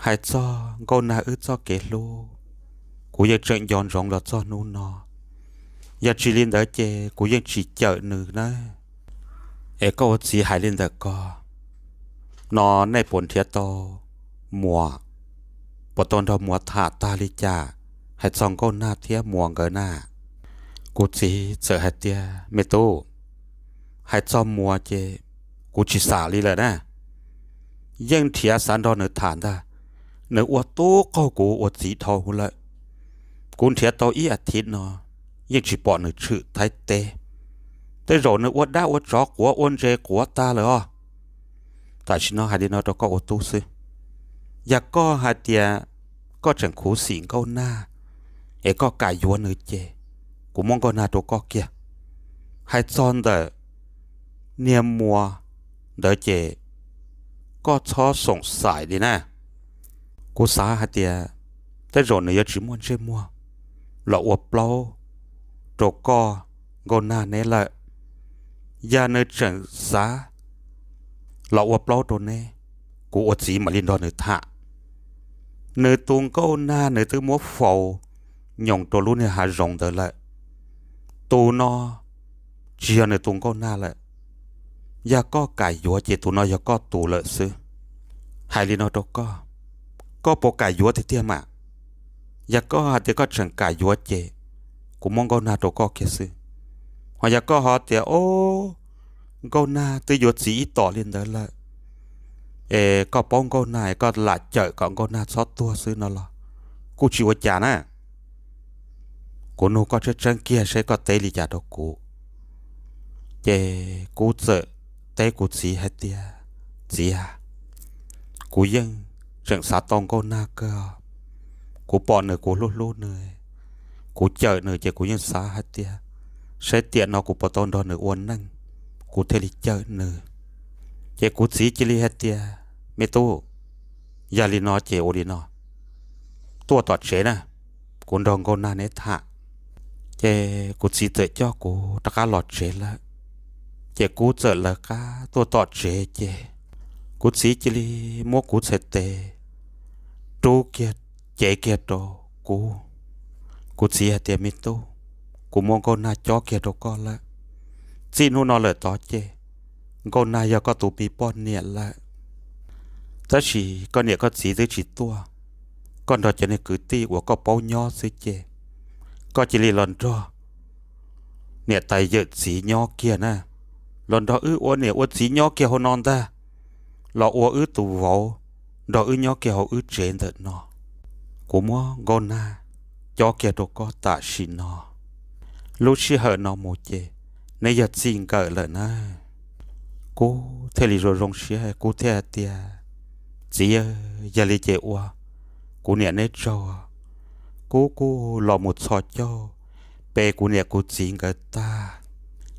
Hais txog Nkauj Nag wb txoj kev hlub, kuv yeej tseem nco ntsoov los txog hnub no. Yog tsis li ntawd ces kuv yeej tsis cawm nws nawb. Es koj ua txiv hais li ntawm ko no, nej puas nrhiav tau Muas, puas tau nrog Muas tham tag li cas hais txog Nkauj Nag thiab Muas nkawd na? Kuv txiv txawm hais tias, Me tub, hais txog Muas ces kuv tsis xam li lawm na. Yeej nrhiav xav nrog nws tham ntag. Nws ua tub qaug kuv ua txiv dhau lawm. Kuv nrhiav tau ib as thiv no yeej tsis pom nws tshwm Thaib teb. Tej zaum nws ua dab ua tsov quav ua ntses quav tag lawm os. Tam sim no hais li no rau koj ua tub xwb. Yog koj hais tias koj tseem khuv xim Nkauj Nag es koj kam yuav nws ces kuv muab Nkauj Nag rau koj kiag. Hais txog ntawm niag Muas ntawd ces koj txhob xoom xaim li na. Kuv xav hais tias tej zaum nws yuav tsis muaj ntsej muag los ua plaub rau koj Nkauj Nag neb lawm. Yog nws tseem xav los ua plaub rau neb, kuv ua txiv mam li nrog nws tham. Nws tus nkauj nag nws twb muab faus nyoos rau lub niag hav zoov ntawd lawm. Tus no tsis yog nws tus nkauj nag lawm. Yog koj kam yuav ces tus no yog koj tus lawm xwb. Hais li no rau koj, koj puas kam yuav tiag tiag mas? Yog koj hais tias koj tseem kam yuav ces kuv muab nkauj nag rau koj kiag xwb. Ho yog koj ho tias, o, nkauj nag twb yuav txiv ib tom li ntawd lawm, es koj paub nkauj nag es koj lam cawm kom nkauj nag txhob tuag xwb no los kuj tsis ua cas na. Kuv nug koj tseeb tseeb kiag saib koj teb li cas rau kuv. Ces kuv txawm teb kuv txiv hais tias, txiv a, kuv yeej tseem xav tau nkauj nag kawg. Kuv pom nws kuv hlub hlub nws, kuv cawm nws ces kuv yeej xav hais tias saib tiam no kuv puas tau nrog nws ua neej, kuv thiaj li cawm nws. Ces kuv txiv cia li hais tias, me tub, yog li no ces ua li no, tuaj tom tsev na, kuv nrog nkauj nag neb tham. Ces kuv txiv txawm coj kuv rov qab los tsev lawm. Ces kuv txawm lawv qab tuaj tom tsev ces kuv txiv cia li muab kuv txhais tes rub kiag, cev kiag rau kuv. Kuv txiv hais tias, me tub, kuv muab nkauj nag cob kiag rau koj lawm. Txij hnub no lawm tod ces nkauj nag yog koj tus me poj niam lawm. Tab sis koj niam koj txiv twb tsis tuaj, koj nrog cov niag kwv tij uas koj paub nyob xwb ces koj cia li los nrog niam tais yawm txiv nyob kiag na, los nrog wb ua niam ua txiv nyob kiag hauv no ntag, los ua wb tus vauv nrog wb nyob kiag hauv wb tsev ntawm no. Kuv muab nkauj nag cob kiag rau koj tam sim no. Lub sij hawm no mus ces neb yog txij nkawm lawm na. Kuv thiaj li zoo zoo siab, kuv thiaj hais tias, txiv, yog li ces ua kuv niam neb tsaug. Kuv kuj los mus txhos caug pe kuv niam kuv txiv nkawd tag,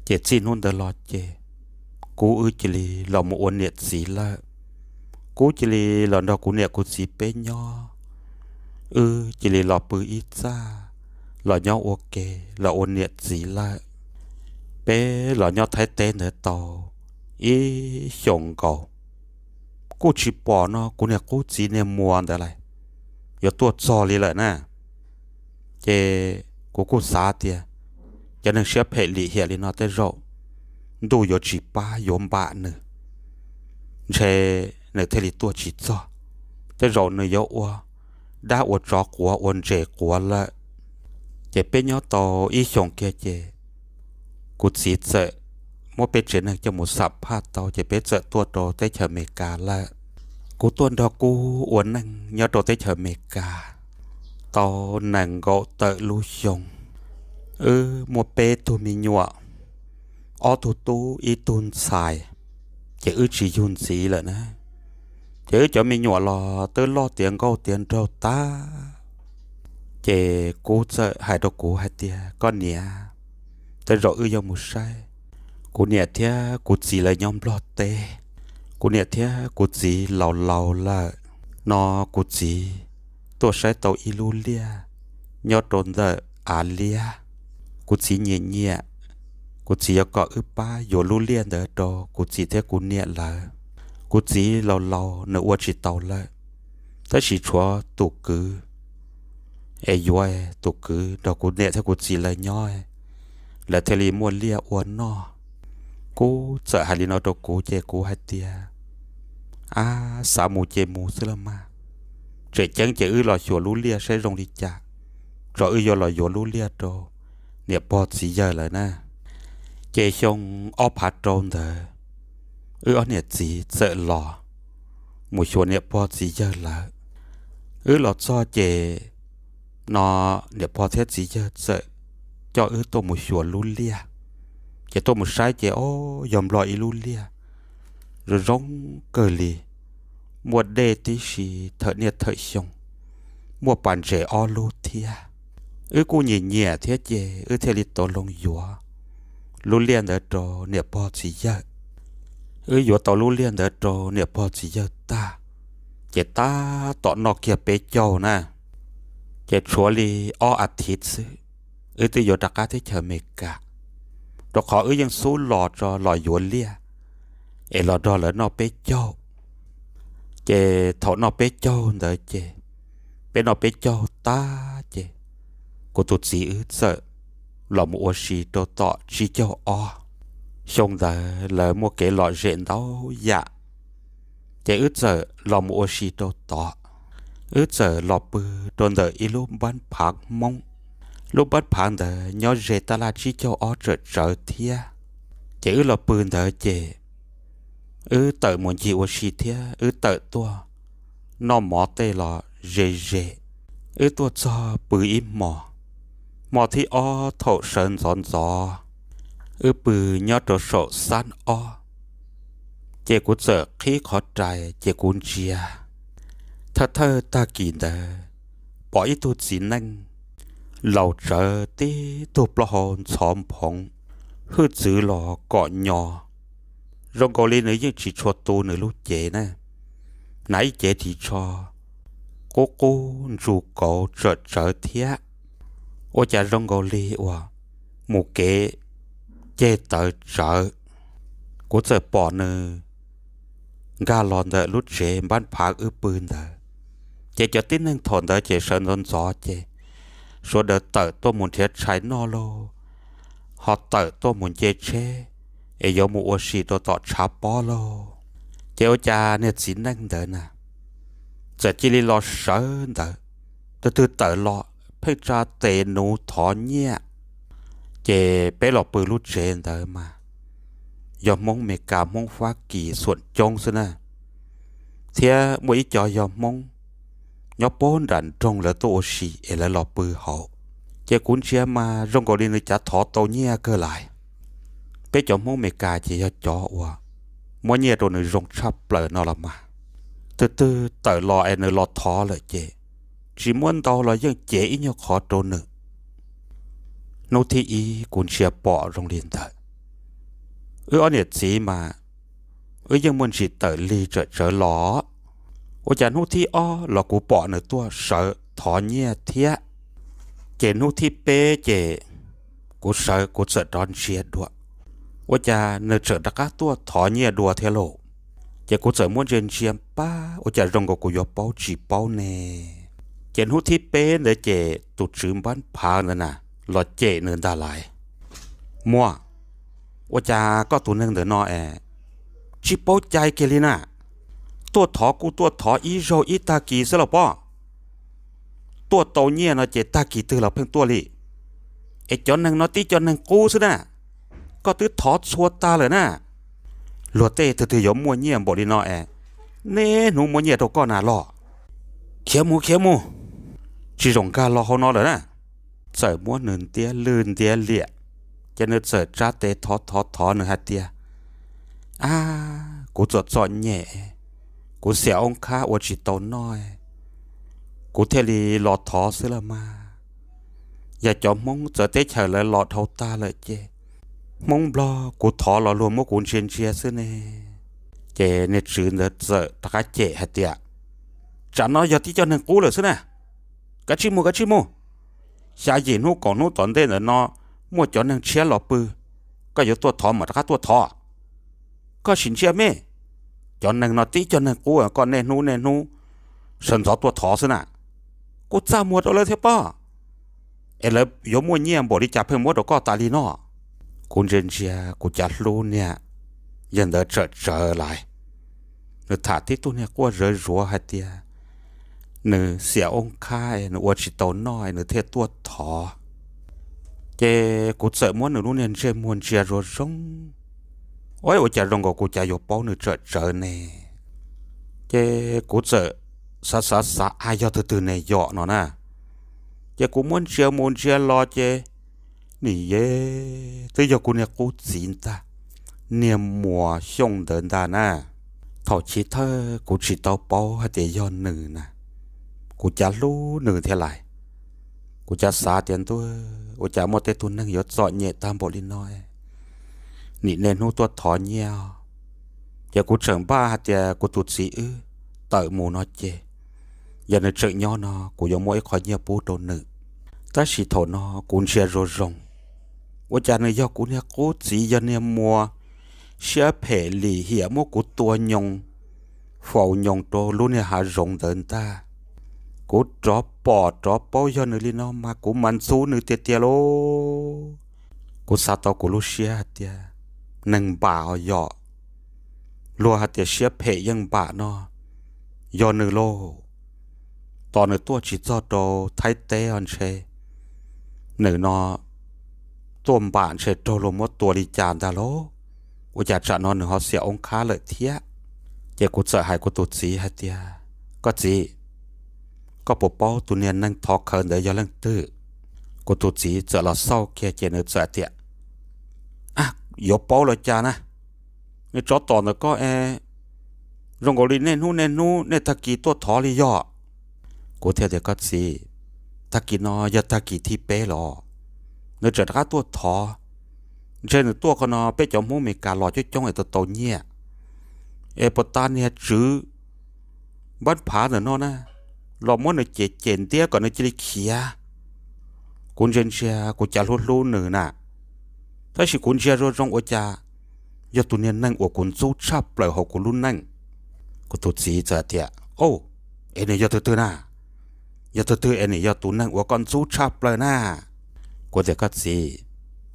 ces txij hnub ntawd los ces kuv wb cia li los mus ua niam txiv lawm. Kuv cia li los nrog kuv niam kuv txiv peb nyob, wb cia li los pw ib txaj, los nyob ua ke, los ua niam txiv lawm. Peb los nyob Thaib teb ntawd tau ib xyoos nkaus, kuj tsis pom no kuv niag qub txiv niag muam ntawd lawm yuav tuaj txog li lawm na. Ces kuv kuj xav tias cov neeg siab phem lim hiam li no tej zaum ntuj yuav tsis pab yuav npam nws, ntshe nws thiaj li tuaj tsis txog. Tej zaum nws yuav ua dab ua tsov quav ua ntses quav lawm. Ces peb nyob tau ib xyoos kiag ces kuv txiv txawm muab peb tsev neeg coj mus xam phaj tau ces peb txawm tuaj rau teb chaws Amelikas lawm. Kuv tuaj nrog kuv ua neej nyob rau teb chaws Amelikas tau nees nkaum tawm lub xyoo. Wb muaj peb tug me nyuam, ob tug tub ib tug ntxhais, ces wb tsis yug ntxiv lawm na. Ces wb cov me nyuam los twb loj tiav nkauj tiav nraug tag. Ces kuv txawm hais rau kuv hais tias, koj niam, tej zaum wb yuav mus saib kuv niam thiab kuv txiv lawv nyob Nplog teb. Kuv niam thiab kuv txiv laus laus lawm no, kuv txiv tuaj saib tau ib lub liaj nyob rau ntawm av liab. Kuv txiv nyiam nyiam, kuv txiv yuav kom wb pab yuav lub liaj ntawd rau kuv txiv thiab kuv niam lawv. Kuv txiv laus laus nws ua tsis tau lawm, tab sis tshuav tus kwv es yuav tus kwv nrog kuv niam thiab kuv txiv lawv nyob, lawv thiaj li muaj liaj ua noj. Kuv txawm hais li no rau kuv ces kuv hais tias, ab, xav mus ces mus xwb los mas. Tseem ceeb ces wb los xyuas lub liaj saib zoo li cas, tso wb yuav los yuav lub liaj rau niam pog txiv yawg lawv na. Ces xyoo ob phav rau ntawd, wb ob niam txiv txawm los mus xyuas niam pog txiv yawg lawv. Wb los txog ces no niam pog thiab txiv yawg txawm coj wb tuaj mus xyuas lub liaj. Ces tuaj mus saib ces o, yog Nplog ib lub liaj zoo zoo kawg li, muaj dej tib si thawm niaj thawm xyoo, muaj pas ntses ob lub thiab. Wb kuj nyiam nyiam thiab ces wb thiaj li tau loo yuav lub liaj ntawd rau niam pog txiv yawg. Wb yuav tau lub liaj ntawd rau niam pog txiv yawg tag, ces tab tom noj kiag peb caug na, ces tshuav li ob a thiv xwb, wb twb yuav rov qab teb chaws Amelikas, rau qhov wb yeej xub los tso los yuav liaj, es los nrog lawv noj peb caug. Ces thaum noj peb caug ntawd ces peb noj peb caug tag ces kuv tus txiv wb txawm los mus ua si rau tom tsib caug ob. Xyoo ntawd lawv muaj kev lom zem ntau yam, ces wb txawm los mus ua si rau tod. Wb txawm los pw rau ntawm ib lub npab phav Hmoob. Lub npab phav ntawd nyob ze tab laj tsib caug ob tsawm tsawv thiab. Ces wb los pw ntawd ces wb tawm mus ncig ua si thiab wb tawm tuaj noj mov tej los ze ze. Wb tuaj txog pw ib hmos, hmo thib ob thaum sawv ntxov ntxov, wb pw nyob rau saum xab ob, ces kuv txawm qhib qhov rais ces kuv ntsia. Thawj thawj tag kis ntawd pom ib tug txiv neej laus tsawv tib tug plaub hau ntxhov nphoov, hwj txwv los kom nyo, zoo nkaus li nws yeej tsis tshua tu nws lub cev na. Hnav ib cev ris tsho qub qub ntsus kauv tsawm tsawv thiab. Ua cas zoo nkaus li uas mus kev ceg tawv tsawv. Kuv txawm pom nws nkag los ntawm lub tsev npab phav wb pw ntawd. Ces cov tib neeg thaum ntawd ces sawv ntxov ntxov ces sawv daws tawm tuaj mus nrhiav tshais noj lauj, ho tawm tuaj mus nce tsheb es yuav mus ua si rau tom tshav pob lauj. Ces ua cas niag txiv neej ntawd na txawm cia li los sawv ntawd, tus twg tawm los pheej tsa tes nuv thov nyiaj. Ces peb los pw lub tsev ntawd mas yog Hmoob Mes Kas, Hmoob Fab Kis xuam coob xwb na, thiab muaj ib co yog Hmoob nyob puag nram nroog lawv tuaj ua si es lawv los pw hauv. Ces kuv ntsia mas zoo nkaus li nws cav thov tau nyiaj kawg lais. Peb cov Hmoob Mes Kas ces yog cov uas muab nyiaj rau nws zoo tshaj plaws no los mas, tus twg tawm los es nws los thov lawm ces tsis muab ntau los yeej cev ib nyuag qhov rau nws. Hnub thib ib kuv ntsia pom zoo li ntawd, wb ob niam txiv mas wb yeej muaj ntsis tawm lig tsawm tsawv los, ua cas hnub thib ob los kuv pom nws tuaj sawv thov nyiaj thiab. Ces hnub thib peb ces kuv sawv kuv txawm rov ntsia dua, ua cas nws tseem rov qab tuaj thov nyiaj dua thiab lauj. Ces kuv txawm muab ntsia ntsia pab ua cas zoo nkaus kuv yuav paub tsis paub ne. Ces hnub thib peb ntawd ces tus tswv npab phav ntawd na los cem nws ntag lais, Muaj, ua cas koj tus neeg ntawm no es tsis paub cai kiag li na. Tuaj thov kuj tuaj thov ib zaug ib tag kis xwb los pob. Tuaj tau nyiaj no ces tag kis twg los pheej tuaj li. Es cov neeg no tib cov neeg qub xwb na, koj twb thov txhua tag lawm na. Luag tej twg twg yuav muaj nyiaj npaum li no es niaj hnub muab nyiaj rau koj na los. Khiav mus khiav mus, tsis zaum nkag los hauv no lawm na. Txawm muab nws ntiab lwj ntiab liam, ces nws txawm tsa tes thov thov thov nws hais tias, Ab, kuv txom txom nyem, kuv xiam oob khab ua tsis tau noj, kuv thiaj li los thov xwb los mas. Yog cov Hmoob txawv teb chaws lawv los dhau tag lawm ces Hmoob Nplog kuv thov los luag muab kuv ntsia ntsia xwb ne. Ces niag tswv ntawd txawm rov qab cem hais tias, Tsam no yog tib cov neeg qub lawm xwb na. Kav tsij mus, kav tsij mus. Xya yim hnub kaum hnub tom ntej ntawm no muaj cov neeg tshiab los pw, koj yuav tuaj thov mam rov qab tuaj thov. Koj sim ntsia me, cov neeg no tib cov neeg qub, koj niaj hnub niaj hnub sawv ntxov tuaj thov xwb na. Kuj txaj muag rau lawv thiab pob, es lawv yuav muaj nyiaj npaum li cas pheej muab rau koj tas li no. Kuv ntsia ntsia kuv cav hlub niag yawg ntawd tsawm tsawv lais. Nws tham tib tug niag quaj zawv zuav hais tias nws xiam oob khab, nws ua tsis tau noj nws thiaj tuaj thov. Ces kuv txawm muab nws lub niag ntsej muag ntsia zoo zoo, ua cas zoo nkaus kuv cav yuav paub nws tsawm tsawv ne. Ces kuv txawm xav xav xav, Ab, yog twg twg ne yom no na. Ces kuv muab ntsia mus ntsia los ces nim yeej twb yog kuv niag qub txiv ntag, niag Muas Xyooj ntawd ntag na. Thaum chiv thawj kuv tsis tau paub hais tias yog nws na, kuv cav hlub nws thiab lais. Kuv cav xav tias, Ntuj, ua cas muaj tej tug neeg yuav txom nyem tag npaum li no, nim niaj hnub tuaj thov nyiaj. Ces kuv tseem npaj hais tias kuv tus txiv wb tawm mus no ces yog nws tseem nyob no kuv yuav muab ib qho nyiaj pub rau nws. Tab sis thaum no kuv ntsia zoo zoo, ua cas nws yog kuv niag qub txiv, yog niag Muas siab phem lim hiam muab kuv tua nyoos, faus nyoos rau lub niag hav zoov ntawd ntag. Kuv rov pom rov paub yog nws li no mas kuv mas ntxub nws tiag tiag lauj. Kuv xav tau kuv lub siab hais tias neeg npam os yom, luag hais tias siab phem yeej npam no, yog nws lauj. Tos nws tuaj tsis txog rau Thaib teb os ntshe nws no tuaj npam ntshe raug luag muab tua li cas ntag lauj. Ua cas tsam no nws ho xiam oob khab lawm thiab? Ces kuv txawm hais kuv tus txiv hais tias, koj txiv, koj puas paub tus niag neeg thov khawv ntawd yog leej twg? Kuv tus txiv txawm los xauj kiag ces nws txawm tias, yuav paub los cas na, nws tsov tom ntawm koj es zoo nkaus li niaj hnub niaj hnub niaj tag kis tuaj thov li yog. Kuv thiaj tias, koj txiv, tag kis no yog tag kis thib peb los, nws tseem rov qab tuaj thov. Ntshe nws tuaj qhov no peb cov Hmoob Meskas los coob coob es tau tau nyiaj, es puas tas niag tswv npab phav ntawm no na los muab nws cem cem ntiab kom nws cia li khiav. Kuv ntsia ntsia kuv cas hlub hlub nws na, tab sis kuv ntsia zoo zoo ua cas yog tus niag neeg uas kuv ntxub tshaj plaws hauv kuv lub neej. Kuv tus txiv txawm tias, es nws yog tus twg na? Yog tus twg es nws yog tus neeg uas koj ntxub tshaj plaws na? Kuv tias, koj txiv,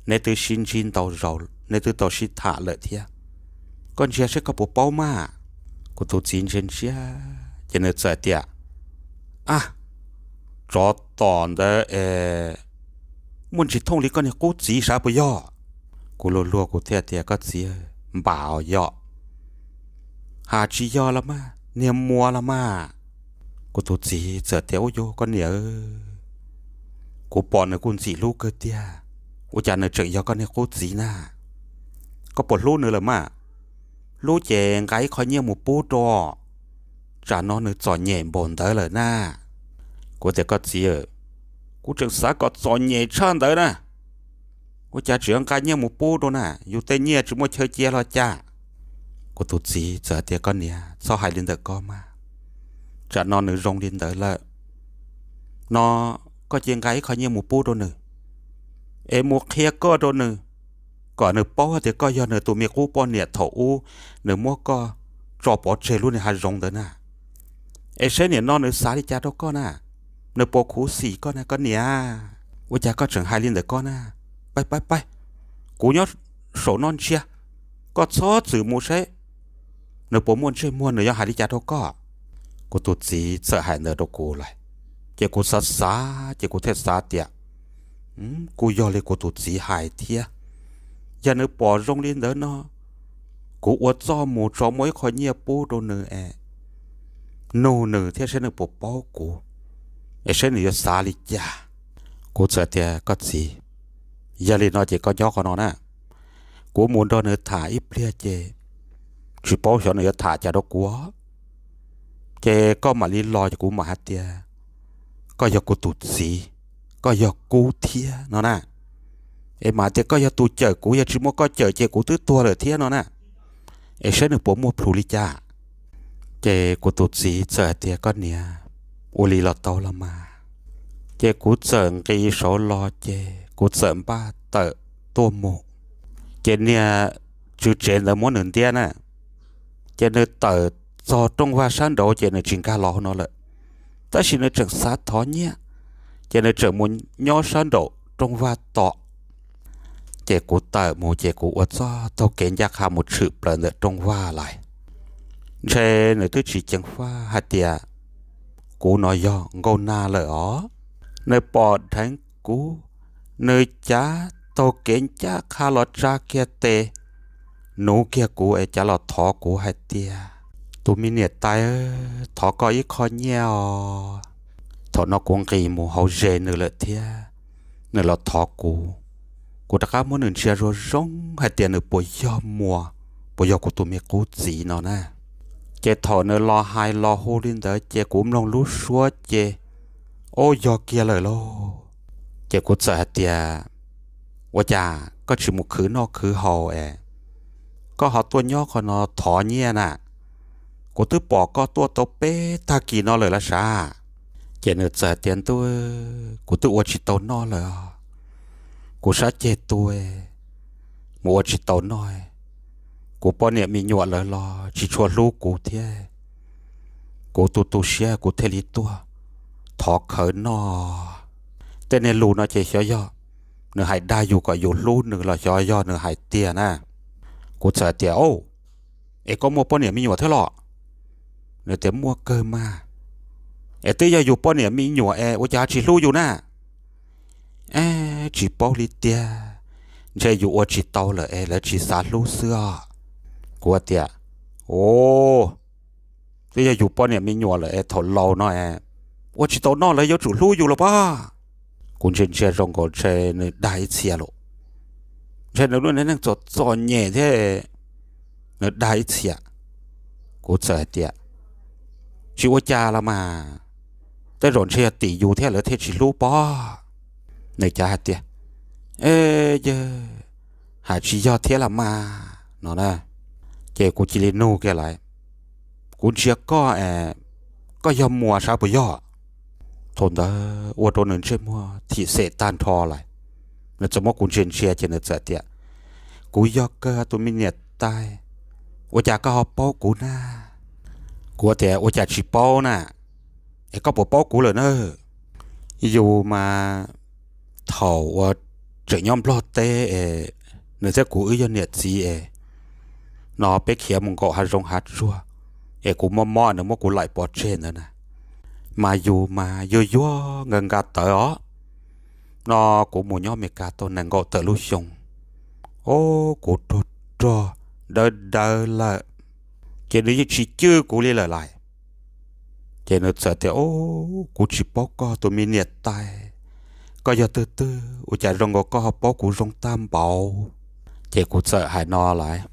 neb twb sib ntsib ntau zaus, neb twb tau sib tham lawm thiab, koj ntsia seb koj puas paub mas. Kuv tus txiv ntsia ntsia ces nws txawm tias, a, tsov tom ntawd es muaj ntsis thooj li koj niag qub txiv sav puas yog? Kuv luag luag kuv thiaj tias, koj txiv, npam os yom, has tsis yog los mas, niag muam los mas. Kuv tus txiv txawm tias, ub yug koj niam, kuv pom nws kuj ntxim hlub kawg tiag, ua cas nws tseem yog koj niag qub txiv na? Koj puas hlub nws lawm mas? Hlub ces nqa ib qho nyiaj mus pub rau, tsam no nws txom nyem npaum ntawd lawm na. Kuv tias, koj txiv, kuv tseem xav kom txom nyem tshaj ntawd na, ua cas tseem yuav nqa nyiaj mus pub rau na? Yus tej nyiaj tsis muaj chaw cia los cas? Kuv tus txiv txawm tias, koj niam, txhob hais li ntawm koj mas, tsam no nws zoo li ntawd lawm no, koj cia nqa ib qho nyiaj mus pub rau nws, es mus qhia koj rau nws, kom nws paub hais tias koj yog nws tus me qub poj niam thaum ub nws muab koj tso pov tseg lub niag hav zoov ntawd na. Es saib niam no nws xav li cas rau koj na, nws puas khuv xim koj na koj niam? Ua cas koj tseem hais li ntawm koj na? Paib paib paib, kuv nyob saum no ntsia, koj txhob txwm mus saib nws puas muaj ntsej muag nws yuav hais li cas rau koj. Kuv tus txiv txawm hais ntawd rau kuv lawm, ces kuv xav xav ces kuv thiaj xav tias, kuj yog li kuv tus txiv hais thiab, yog nws pom zoo li ntawd no, kuv ua txuj mus tso muaj ib qho nyiaj pub rau nws es nug nws thiab saib nws puas paub kuv, es saib nws yuav xav li cas. Kuv txawm tias, koj txiv, yog li no ces koj nyob qhov no na, kuv mus nrog nws tham ib pliag ces tsis paub xyov nws yuav tham cas rau kuv, ces koj mam li los ces kuv mam hais tias koj yog kuv tus txiv, koj yog kub thiab no na, es mam tias koj yog tus cawm kuv, yog tsis muaj koj cawm ces kuv twb tuag lawm thiab no na, es saib nws puas muaj plhus li cas. Ces kuv tus txiv txawm hais tias, koj niam, ua li los tau los mas. Ces kuv txawm nqis saud los ces kuv txawm npaj tawm tuaj mus, ces niag tswv tsev ntawd muab nws ntiab na, ces nws tawm txog rooj vag sab nraud ces nws tsis nkag los hauv no lawm, tab sis nws tseem xav thov nyiaj, ces nws tseem mus nyob sab nraum rooj vag tom. Ces kuv tawm mus ces kuv ua txuj taug kev ncaj qha mus tshwm plaws ntawm rooj vag lawm. Ntshe nws twb tsis ceev faj hais tias kuv no yog Nkauj Nag lawm os. Nws pom dheev kuv, nws cav taug kev ncaj qha los tsa kiag tes, nuv kiag kuv es cav los thov kuv hais tias, tus me niam tais, thov koj ib qho nyiaj os. Thaum no kuv nqis mus hauv zes nws lawm thiab, nws los thov kuv, kuv rov qab muab nws ntsia zoo zoo hais tias nws puas yog muam, puas yog kuv tus me qub txiv no na. Ces thaum nws los hais los hu li ntawd ces kuv mloog lub suab ces, o, yog kiag lawm lauj. Ces kuv txawm hais tias, ua cas koj tsis mus khwv noj khwv haus es koj ho tuaj nyob qhov no thov nyiaj na? Kuv twb pom koj tuaj tau peb tag kis no lawm las sav. Ces nws txawm tias, ntuj, kuv twb ua tsis tau noj lawm, kuv sab ceg tu, mus ua tsis tau noj, Kuv poj niam me nyuam lawv los tsis tshua hlub kuv thiab, kuv tu tu siab kuv thiaj li tuaj thov khawv noj. Tej niag lus no ces xyov yog nws hais dag yus kom yus hlub nws los xyov yog nws hais tiag na. Kuv txawm tias, Au, es koj muaj poj niam me nyuam thiab los? Nws tias, Muaj kawg mas. Es twb yog yus poj niam me nyuam es ua cas tsis hlub yus na? Ab, tsis paub li tiag, ntshe yus ua tsis tau lawm es lawv tsis xav hlub xwb os. Kuv tias, Au, twb yog yus poj niam me nyuam lawm es thaum laus no es ua tsis tau noj lawv yuav tsum hlub yus los pob. Kuv ntsia ntsia zoo nkaus ntshe nws dag ib txhia lawm, ntshe nws lub neej txom txom nyem thiab, nws dag ib txhia. Kuv txawm hais tias, Tsis ua cas los mas, tej zaum ntshe yog tim yus thiab lawv thiaj tsis hlub pob. Nws cav hais tias, E, yawg, hais tsis yog thiab los mas no na. Ces kuv cia li nug kiag lawm, Kuv ntsia koj es koj yog Muas sav puas yog? Thaum ntawd ua rau nws ntsej muag thim xem tag nrho lawm. Nws txawm muab kuv ntsia ntsia ces nws txawm tias, Kuv yog kawg tus me niam tais, ua cas koj ho paub kuv na? Kuv tias, Ua cas tsis paub na? Es koj puas paub kuv lawm na? Yus mas thaum uas tseem nyob Nplog teb es nws thiab kuv wb yog niam txiv es no peb khiav mus nkaum hav zoov hav tsuag, es kuv mob mob nws muab kuv laim pov tseg ntawd na, mas yus mas yuag yuag nka nka tawv os. No kuv mus nyob Amelikas tau nees nkaum tawm lub xyoo, o, kuv rog rog dawb dawb lawm, ces nws yeej tsis cwj kuv li lawm lais. Ces nws txawm tias, O, kuv tsis paub koj tus me niam tais, koj yog twg twg ua cas zoo nkaus koj ho paub kuv zoo tag npaum? Ces kuv txawm hais no lawm,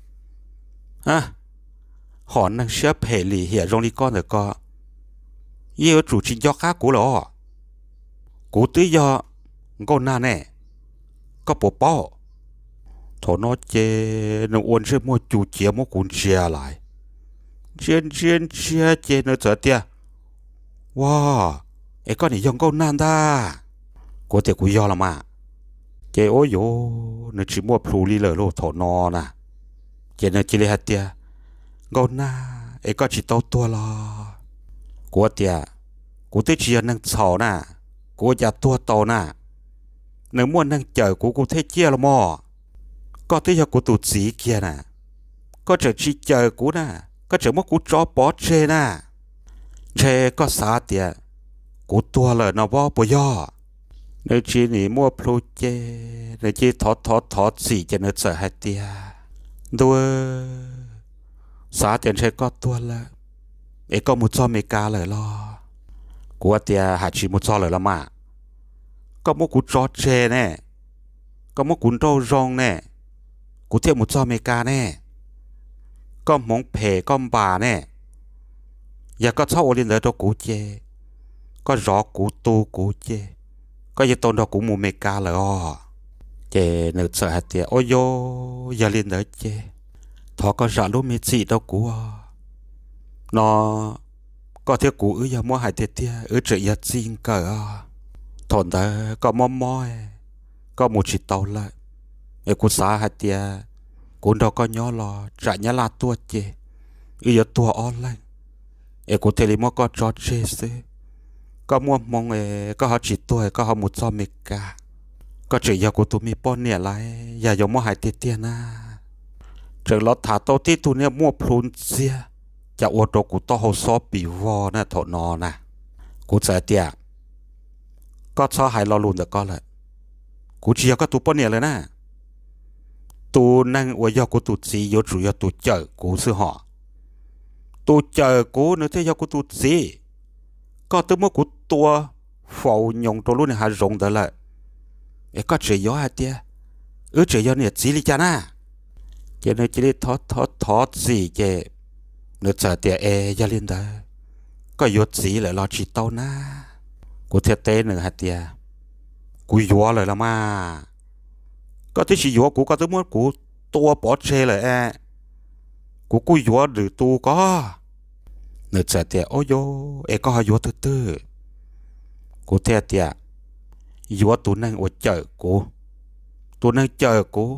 Hom neeg siab phem lim hiam zoo li koj ntawm ko, yeej yuav tsum tsis nco qab kuv lawm os. Kuv twb yog Nkauj Nag ne, koj puas paub? Thaum no ces nws ua ntsej muag cu ciav muab kuv ntsia lawm, ntsia ntsia ntsia ces nws txawm tias, Ua, es koj nim yog Nkauj Nag ntag? Kuv tias, Kuv yog los mas. Ces ua yuav nws tsis muaj plhus li lawm lauj thaum no na. Ces nws cia li hais tias, Nkauj Nag, es koj tsis tau tuag los? Kuv tias, Kuv twb tsis yog neeg txhaum na, kuv ua cas tuag tau na? Nws muaj neeg cawm kuv kuv thiaj ciaj los mas. Koj twb yog kuv tus txiv kiag na, koj tseem tsis cawm kuv na, koj tseem muab kuv tso pov tseg na. Ntshe koj xav tias kuv tuag lawm no pob puas yog? Nws tsis nim muaj plhus ces nws cia li thov thov thov txim ces nws txawm hais tias, Ntuj, xav tias ntshe koj tuag lawm es koj mus txog Amelikas lawm los? Kuv tias, Hais tsis mus txog lawm los mas. Koj muab kuv tso tseg ne, koj muab kuv nrauj zoo ne, kuv thiaj mus txog Amelikas ne. Koj hmoov phem koj npam ne. Yog koj txhob ua li ntawd rau kuv ces koj zov kuv tu kuv ces koj yeej tau nrog kuv mus Amelikas lawm os. Ces nws txawm hais tias, Ua yuav, yog li ntawd ces thov koj zam lub me txim rau kuv no. Koj thiab kuv wb yog muab hais tiag tiag wb tseem yog txij nkawm os. Thaum ntawd koj mob mob, koj mus tsis tau lawm, es kuv xav hais tias kuv nrog koj nyob los tsam Nyab Laj tuaj ces wb yuav tuag ob leeg, es kuv thiaj li muab koj tso tseg xwb. Koj muaj hmoo es koj ho tsis tuag es koj ho mus txog Amelikas, koj tseem yog kuv tus me poj niam lawm, yog yuav muab hais tiag tiag na. Tseem los tham tau tib tug niag muaj plhu ntxiag, cas ua rau kuv taub hau xob pis vog na thaum no na. Kuv txawm tias, Koj txhob hais lo lus ntawm ko lawm, kuv tsis yog koj tus poj niam lawm na. Tus neeg uas yog kuv tus txiv yuav tsum yog tus cawm kuv xwb hos. Tus cawm kuv nws thiaj yog kuv tus txiv. Koj twb muab kuv tua faus nyoos rau lub niag hav zoov ntawd lawm, es koj tseem yuav hais tias wb tseem yog niam txiv li cas na? Ces nws cia li thov thov thov txim ces nws txawm tias, Es yog li ntawd, koj yuav txiv lawm los tsis tau na? Kuv thiaj teb nws hais tias, Kuv yuav lawm los mas. Koj twb tsis yuav kuv, koj twb muab kuv tua pov tseg lawm es kuv kuj yuav lwm tus ko. Nws txawm tias, Ub yuav, es koj ho yuav twg twg? Kuv thiaj tias, Yuav tus neeg uas cawm kuv. Tus neeg cawm kuv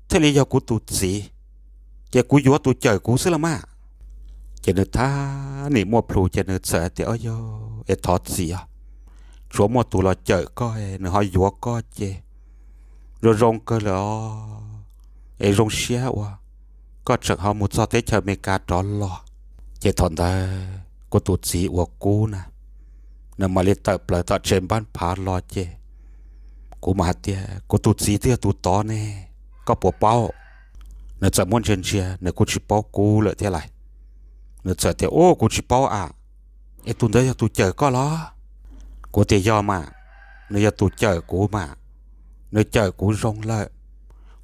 thiaj li yog kuv tus txiv, Tias kuv yuav tus cawm kuv xwb los mas. Ces nws thab nim muaj plhus ces nws txawm hais tias, Ob yog es thov txim os, tsuav muaj tus los cawm koj nws ho yuav koj ces zoo zoo kawg lawm os. Es zoo siab uas koj tseem ho mus txog teb chaws Amelikas rov los. Ces thaum ntawd kuv tus txiv uas Kub na, nws mam li tawm plaws tom tsev npab phav los ces kuv mam hais tias, Kuv tus txiv twb yog tus tod ne, koj puas paub? Nws txawm muab ntsia ntsia, nws kuj tsis paub Kub lawm thiab lais. Nws txawm tias, Ub, kuv tsis paub a. Es tus ntawd yog tus cawm koj los? Kuv tias, Yog mas, nws yog tus cawm kuv mas. Nws cawm kuv zoo lawm,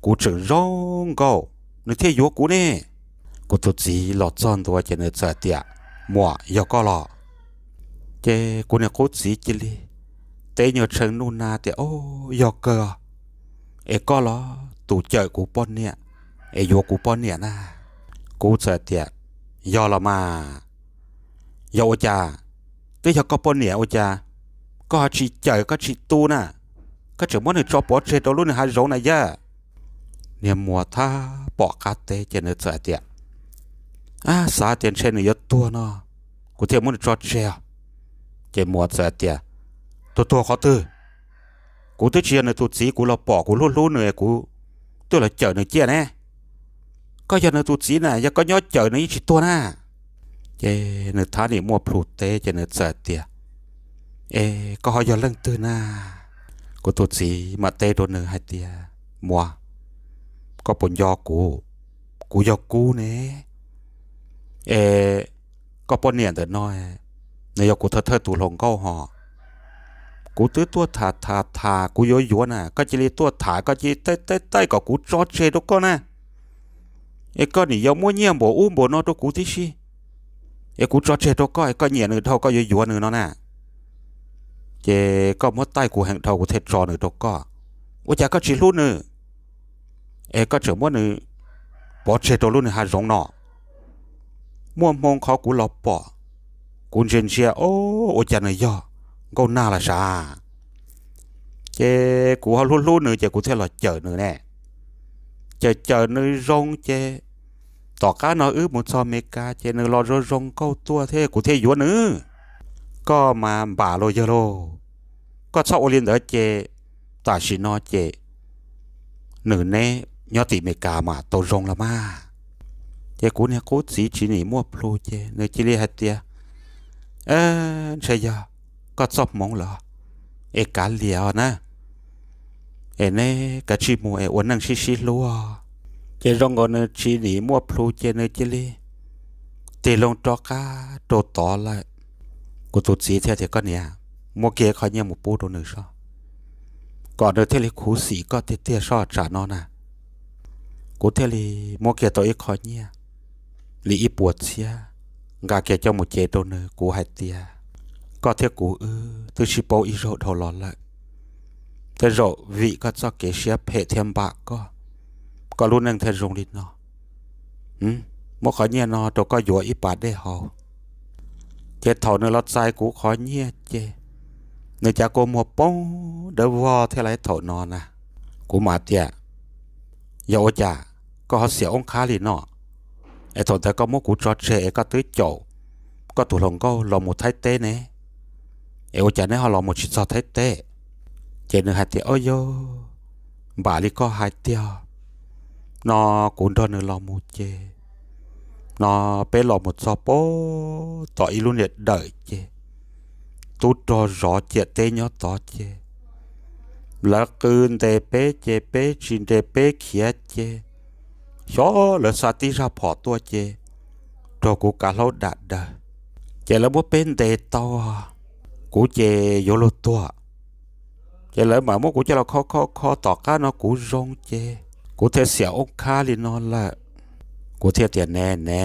kuv tseem zoo nkauj, nws thiaj yuav kuv ne. Kuv tus txiv los txog ntua ces nws txawm tias, Muam, yog koj los? Ces kuv niag qub txiv cia li teb nyuag tshee nuj na tias, Ob, yog kawg os. Es koj los tus cawm kuv poj niam es yuav kuv poj niam na? Kuv txawm tias, Yog los mas. Yog ua cas? Twb yog koj poj niam ua cas koj ho tsis cawm koj tsis tu na? Koj tseem muab nws tso pov tseg rau lub niag hav zoov na yaj. Niag muam thab pom qab teb ces nws txawm hais tias, Xav tias ntshe nws yuav tuag no, kuv thiaj muab nws tso tseg os. Ces muam txawm hais tias, Tuag tuag qhov twg? Kuv twb tsis yog nws tus txiv, kuv los pom kuv hlub hlub nws, kuv twb los cawm nws ciaj ne. Koj yog nws tus txiv na, yog koj nyob cawm nws yeej tsis tuag na. Ces nws thab nim muaj plhus teb ces nws txawm tias, Es koj ho yog leej twg na? Kuv tus txiv mam teb rau nws hais tias, Muam, koj puas nco kuv? Kuv yog Kub ne. Es koj poj niam ntawm no, nws yog kuv thawj thawj tus hluas nkauj hos. Kuv twb tuaj tham tham tham kuv yuav yuav na, koj cia li tuaj tham, koj cia li taij taij taij kom kuv tso tseg rau koj na. Es koj nim yuav muab nyiaj npaum ub npaum no rau kuv tib si, es kuv tso tseg rau koj, es koj nyiam nws dhau koj yuav yuav nws no na. Ces koj muab taij kuv heev dhau kuv thiaj tso nws rau koj. Ua cas koj tsis hlub nws, es koj tseem muab nws pov tseg rau lub niag hav zoov no? Muaj hmoo qhov kuv los pom, kuv ntsia ntsia, o, ua cas nws yog Nkauj Nag los sav. Ces kuv ho hlub hlub nws ces kuv thiaj los cawm nws ne. Cawm cawm nws zoo ces tom qab no wb mus txog Amelikas ces nws los zoo zoo nkauj tuaj thiab kuv thiaj yuav nws. Koj mas npam los yawg lauj, koj txhob ua li ntawd ces tam sim no ces nws neb nyob tim Amelikas mas tau zoo los mas. Ces kuv niag qub txiv tsis nim muaj plhus ces nws cia li hais tias, Ntshe yog koj txoj hmoov lawm, es kav liam os na, es neb kav tsij mus es ua neej sib sib hlub. Ces zoo nkaus nws tsis nim muaj plhus ces nws cia li tig loo rov qab rau tod lawm. Kuv tus txiv thiaj tias, Koj niam, muab kiag qhov nyiaj mus pub rau nws sob, kom nws thiaj li khuv xim koj tiag tiag sob tsam no na. Kuv thiaj li muab kiag tau ib qho nyiaj li ib puas txhiab, nqa kiag coj mus cev rau nws. Kuv hais tias, Koj thiab kuv wb twb sib paub ib zaug dhau los lawm, tej zaum vim koj txoj kev siab phem thiab npam koj, koj lub neej thiaj zoo li no. Muab qhov nyiaj no rau koj yuav ib pas dej haus. Ces thaum nws los txais kuv qhov nyiaj ces nws cav kua muag poob dawb vog thiab lawm thaum no na. Kuv mam tias, Yog ua cas koj ho xiam oob qhab li no? Es thaum ntawd koj muab kuv tso tseg es koj twb caum koj tus hluas nkauj los mus Thaib teb ne, es ua cas neb ho los mus tsis txog Thaib teb? Ces nws hais tias, Ob yog, npam li koj hais tiag. No kuv nrog nws los mus ces, no peb los mus txog pab tom ib lub niam dawm ces tub rog zov ciam teb nyob tod ces lawv qw ntes peb ces peb tsis nres peb khiav ces xyov lawv xa tib zaj phom tuaj ces raug kuv kav hlaub dam daws, ces lawv muab peb ntes tau, kuv ces yuav luag tuag. Ces lawv mam muab kuv coj los kho kho kho, tom qab no kuv zoo ces kuv thiaj xiam oob qhab li no lawm. Kuv thiaj tias, Ne ne,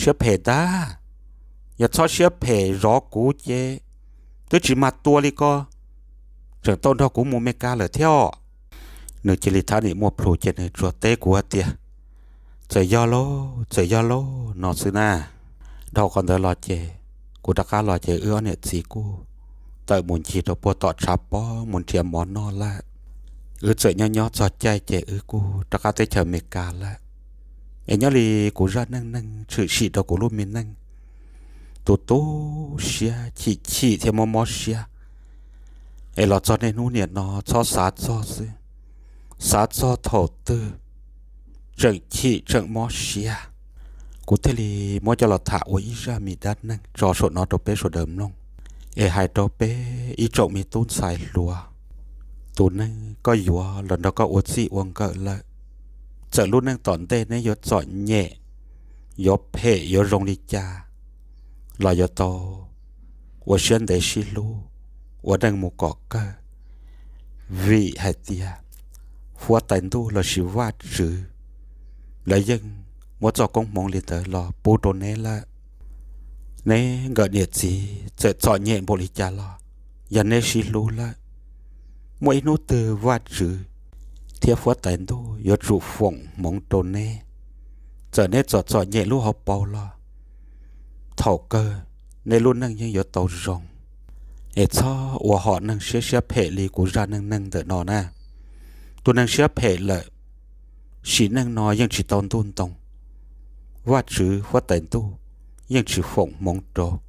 siab phem ntag, yog txhob siab phem zov kuv ces twb tsis mag tua li ko, tseem tau nrog kuv mus Meskas lawm thiab. Nws cia li thab nim muaj plhus ces nws tsuas teb kuv hais tias, Txawm yog lauj, txawm yog lauj no xwb na. Dhau qhov ntawd los ces kuv rov qab los ces wb ob niam txiv kuj tawm mus ncig rau puag tom tshav pob mus nrhiav mov noj lawm. Wb txawm nyob nyob txog caij ces wb kuj rov qab teb chaws Amelikas lawm. Es nyob li kuv zaj neej neeg tshwm sim rau kuv lub me neej, tus tu siab chim chim thiab mob mob siab, es los txog niaj hnub niam no txhob xav txog xwb, xav txog thaum twg tseem chim tseem mob siab. Kuv thiaj li muab coj los tham ua ib zaj me dab neeg tso saum no rau peb sawv daws mloog, es hais rau peb ib tsoom me tub ntxhais hluas, tus neeg koj yuav los nrog koj ua txij ua nkawm lawm, txawm lub neej tom ntej neb yuav txom nyem, yuav phem yuav zoo li cas, los yuav tau ua siab ntev sib hlub, ua neej mus kom kawg, vim hais tias huab tais ntuj lossis Vajtswv lawv yeej muab txoj koob hmoov li ntawd los pub rau neb lawm. Neb nkawm niam txiv txawm txom nyem npaum li cas los, yog neb sib hlub lawm, muaj ib hnub twg Vajtswv thiab huab tais ntuj yuav tsum foom hmoov rau neb. Txawm neb txom txom nyem lub hauv paus los, thaum kawg neb lub neej yeej yuav tau zoo. Es txhob ua hom neeg siab siab phem li kuv zaj neej neeg ntawm no na. Tus neeg siab phem lawm, sim neej no yeej tsis tau ntuj ntoo, Vajtswv huab tais ntuj yeej tsis foom hmoov rau,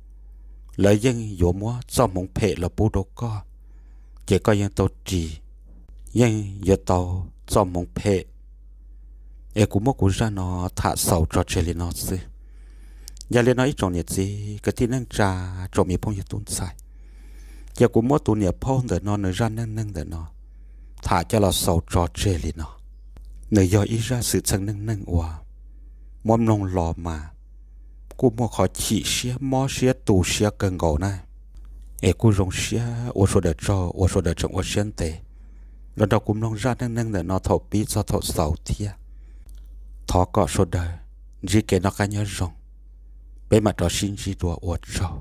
lawv yeej yuav muab txoj hmoov phem los pub rau koj, ces koj yeej tau ris, yeej yuav tau txoj hmoov phem. Es kuv muab kuv zaj no tham xaus tso tseg li no xwb. Yog li no ib tsoom niam txiv kwv tij neej tsa, tsoom me phooj ywg tub ntxhais, ces kuv muab tus niam phauj ntawm no nws zaj neej neeg ntawm no tham coj los xaus tso tseg li no. Nws yog ib zaj xwm txheej neej neeg uas muab mloog los mas kuj muaj qhov chim siab mob siab tu siab kawg nkaus na. Es kuj zoo siab ua sawv daws tsaug uas sawv daws tseem ua siab ntev los nrog kuv mloog zaj neej neeg ntawm no thaum pib txog thaum xaus thiab. Thov kom sawv daws ntsib kev noj qab nyob zoo, peb mam rov sib ntsib dua, ua tsaug.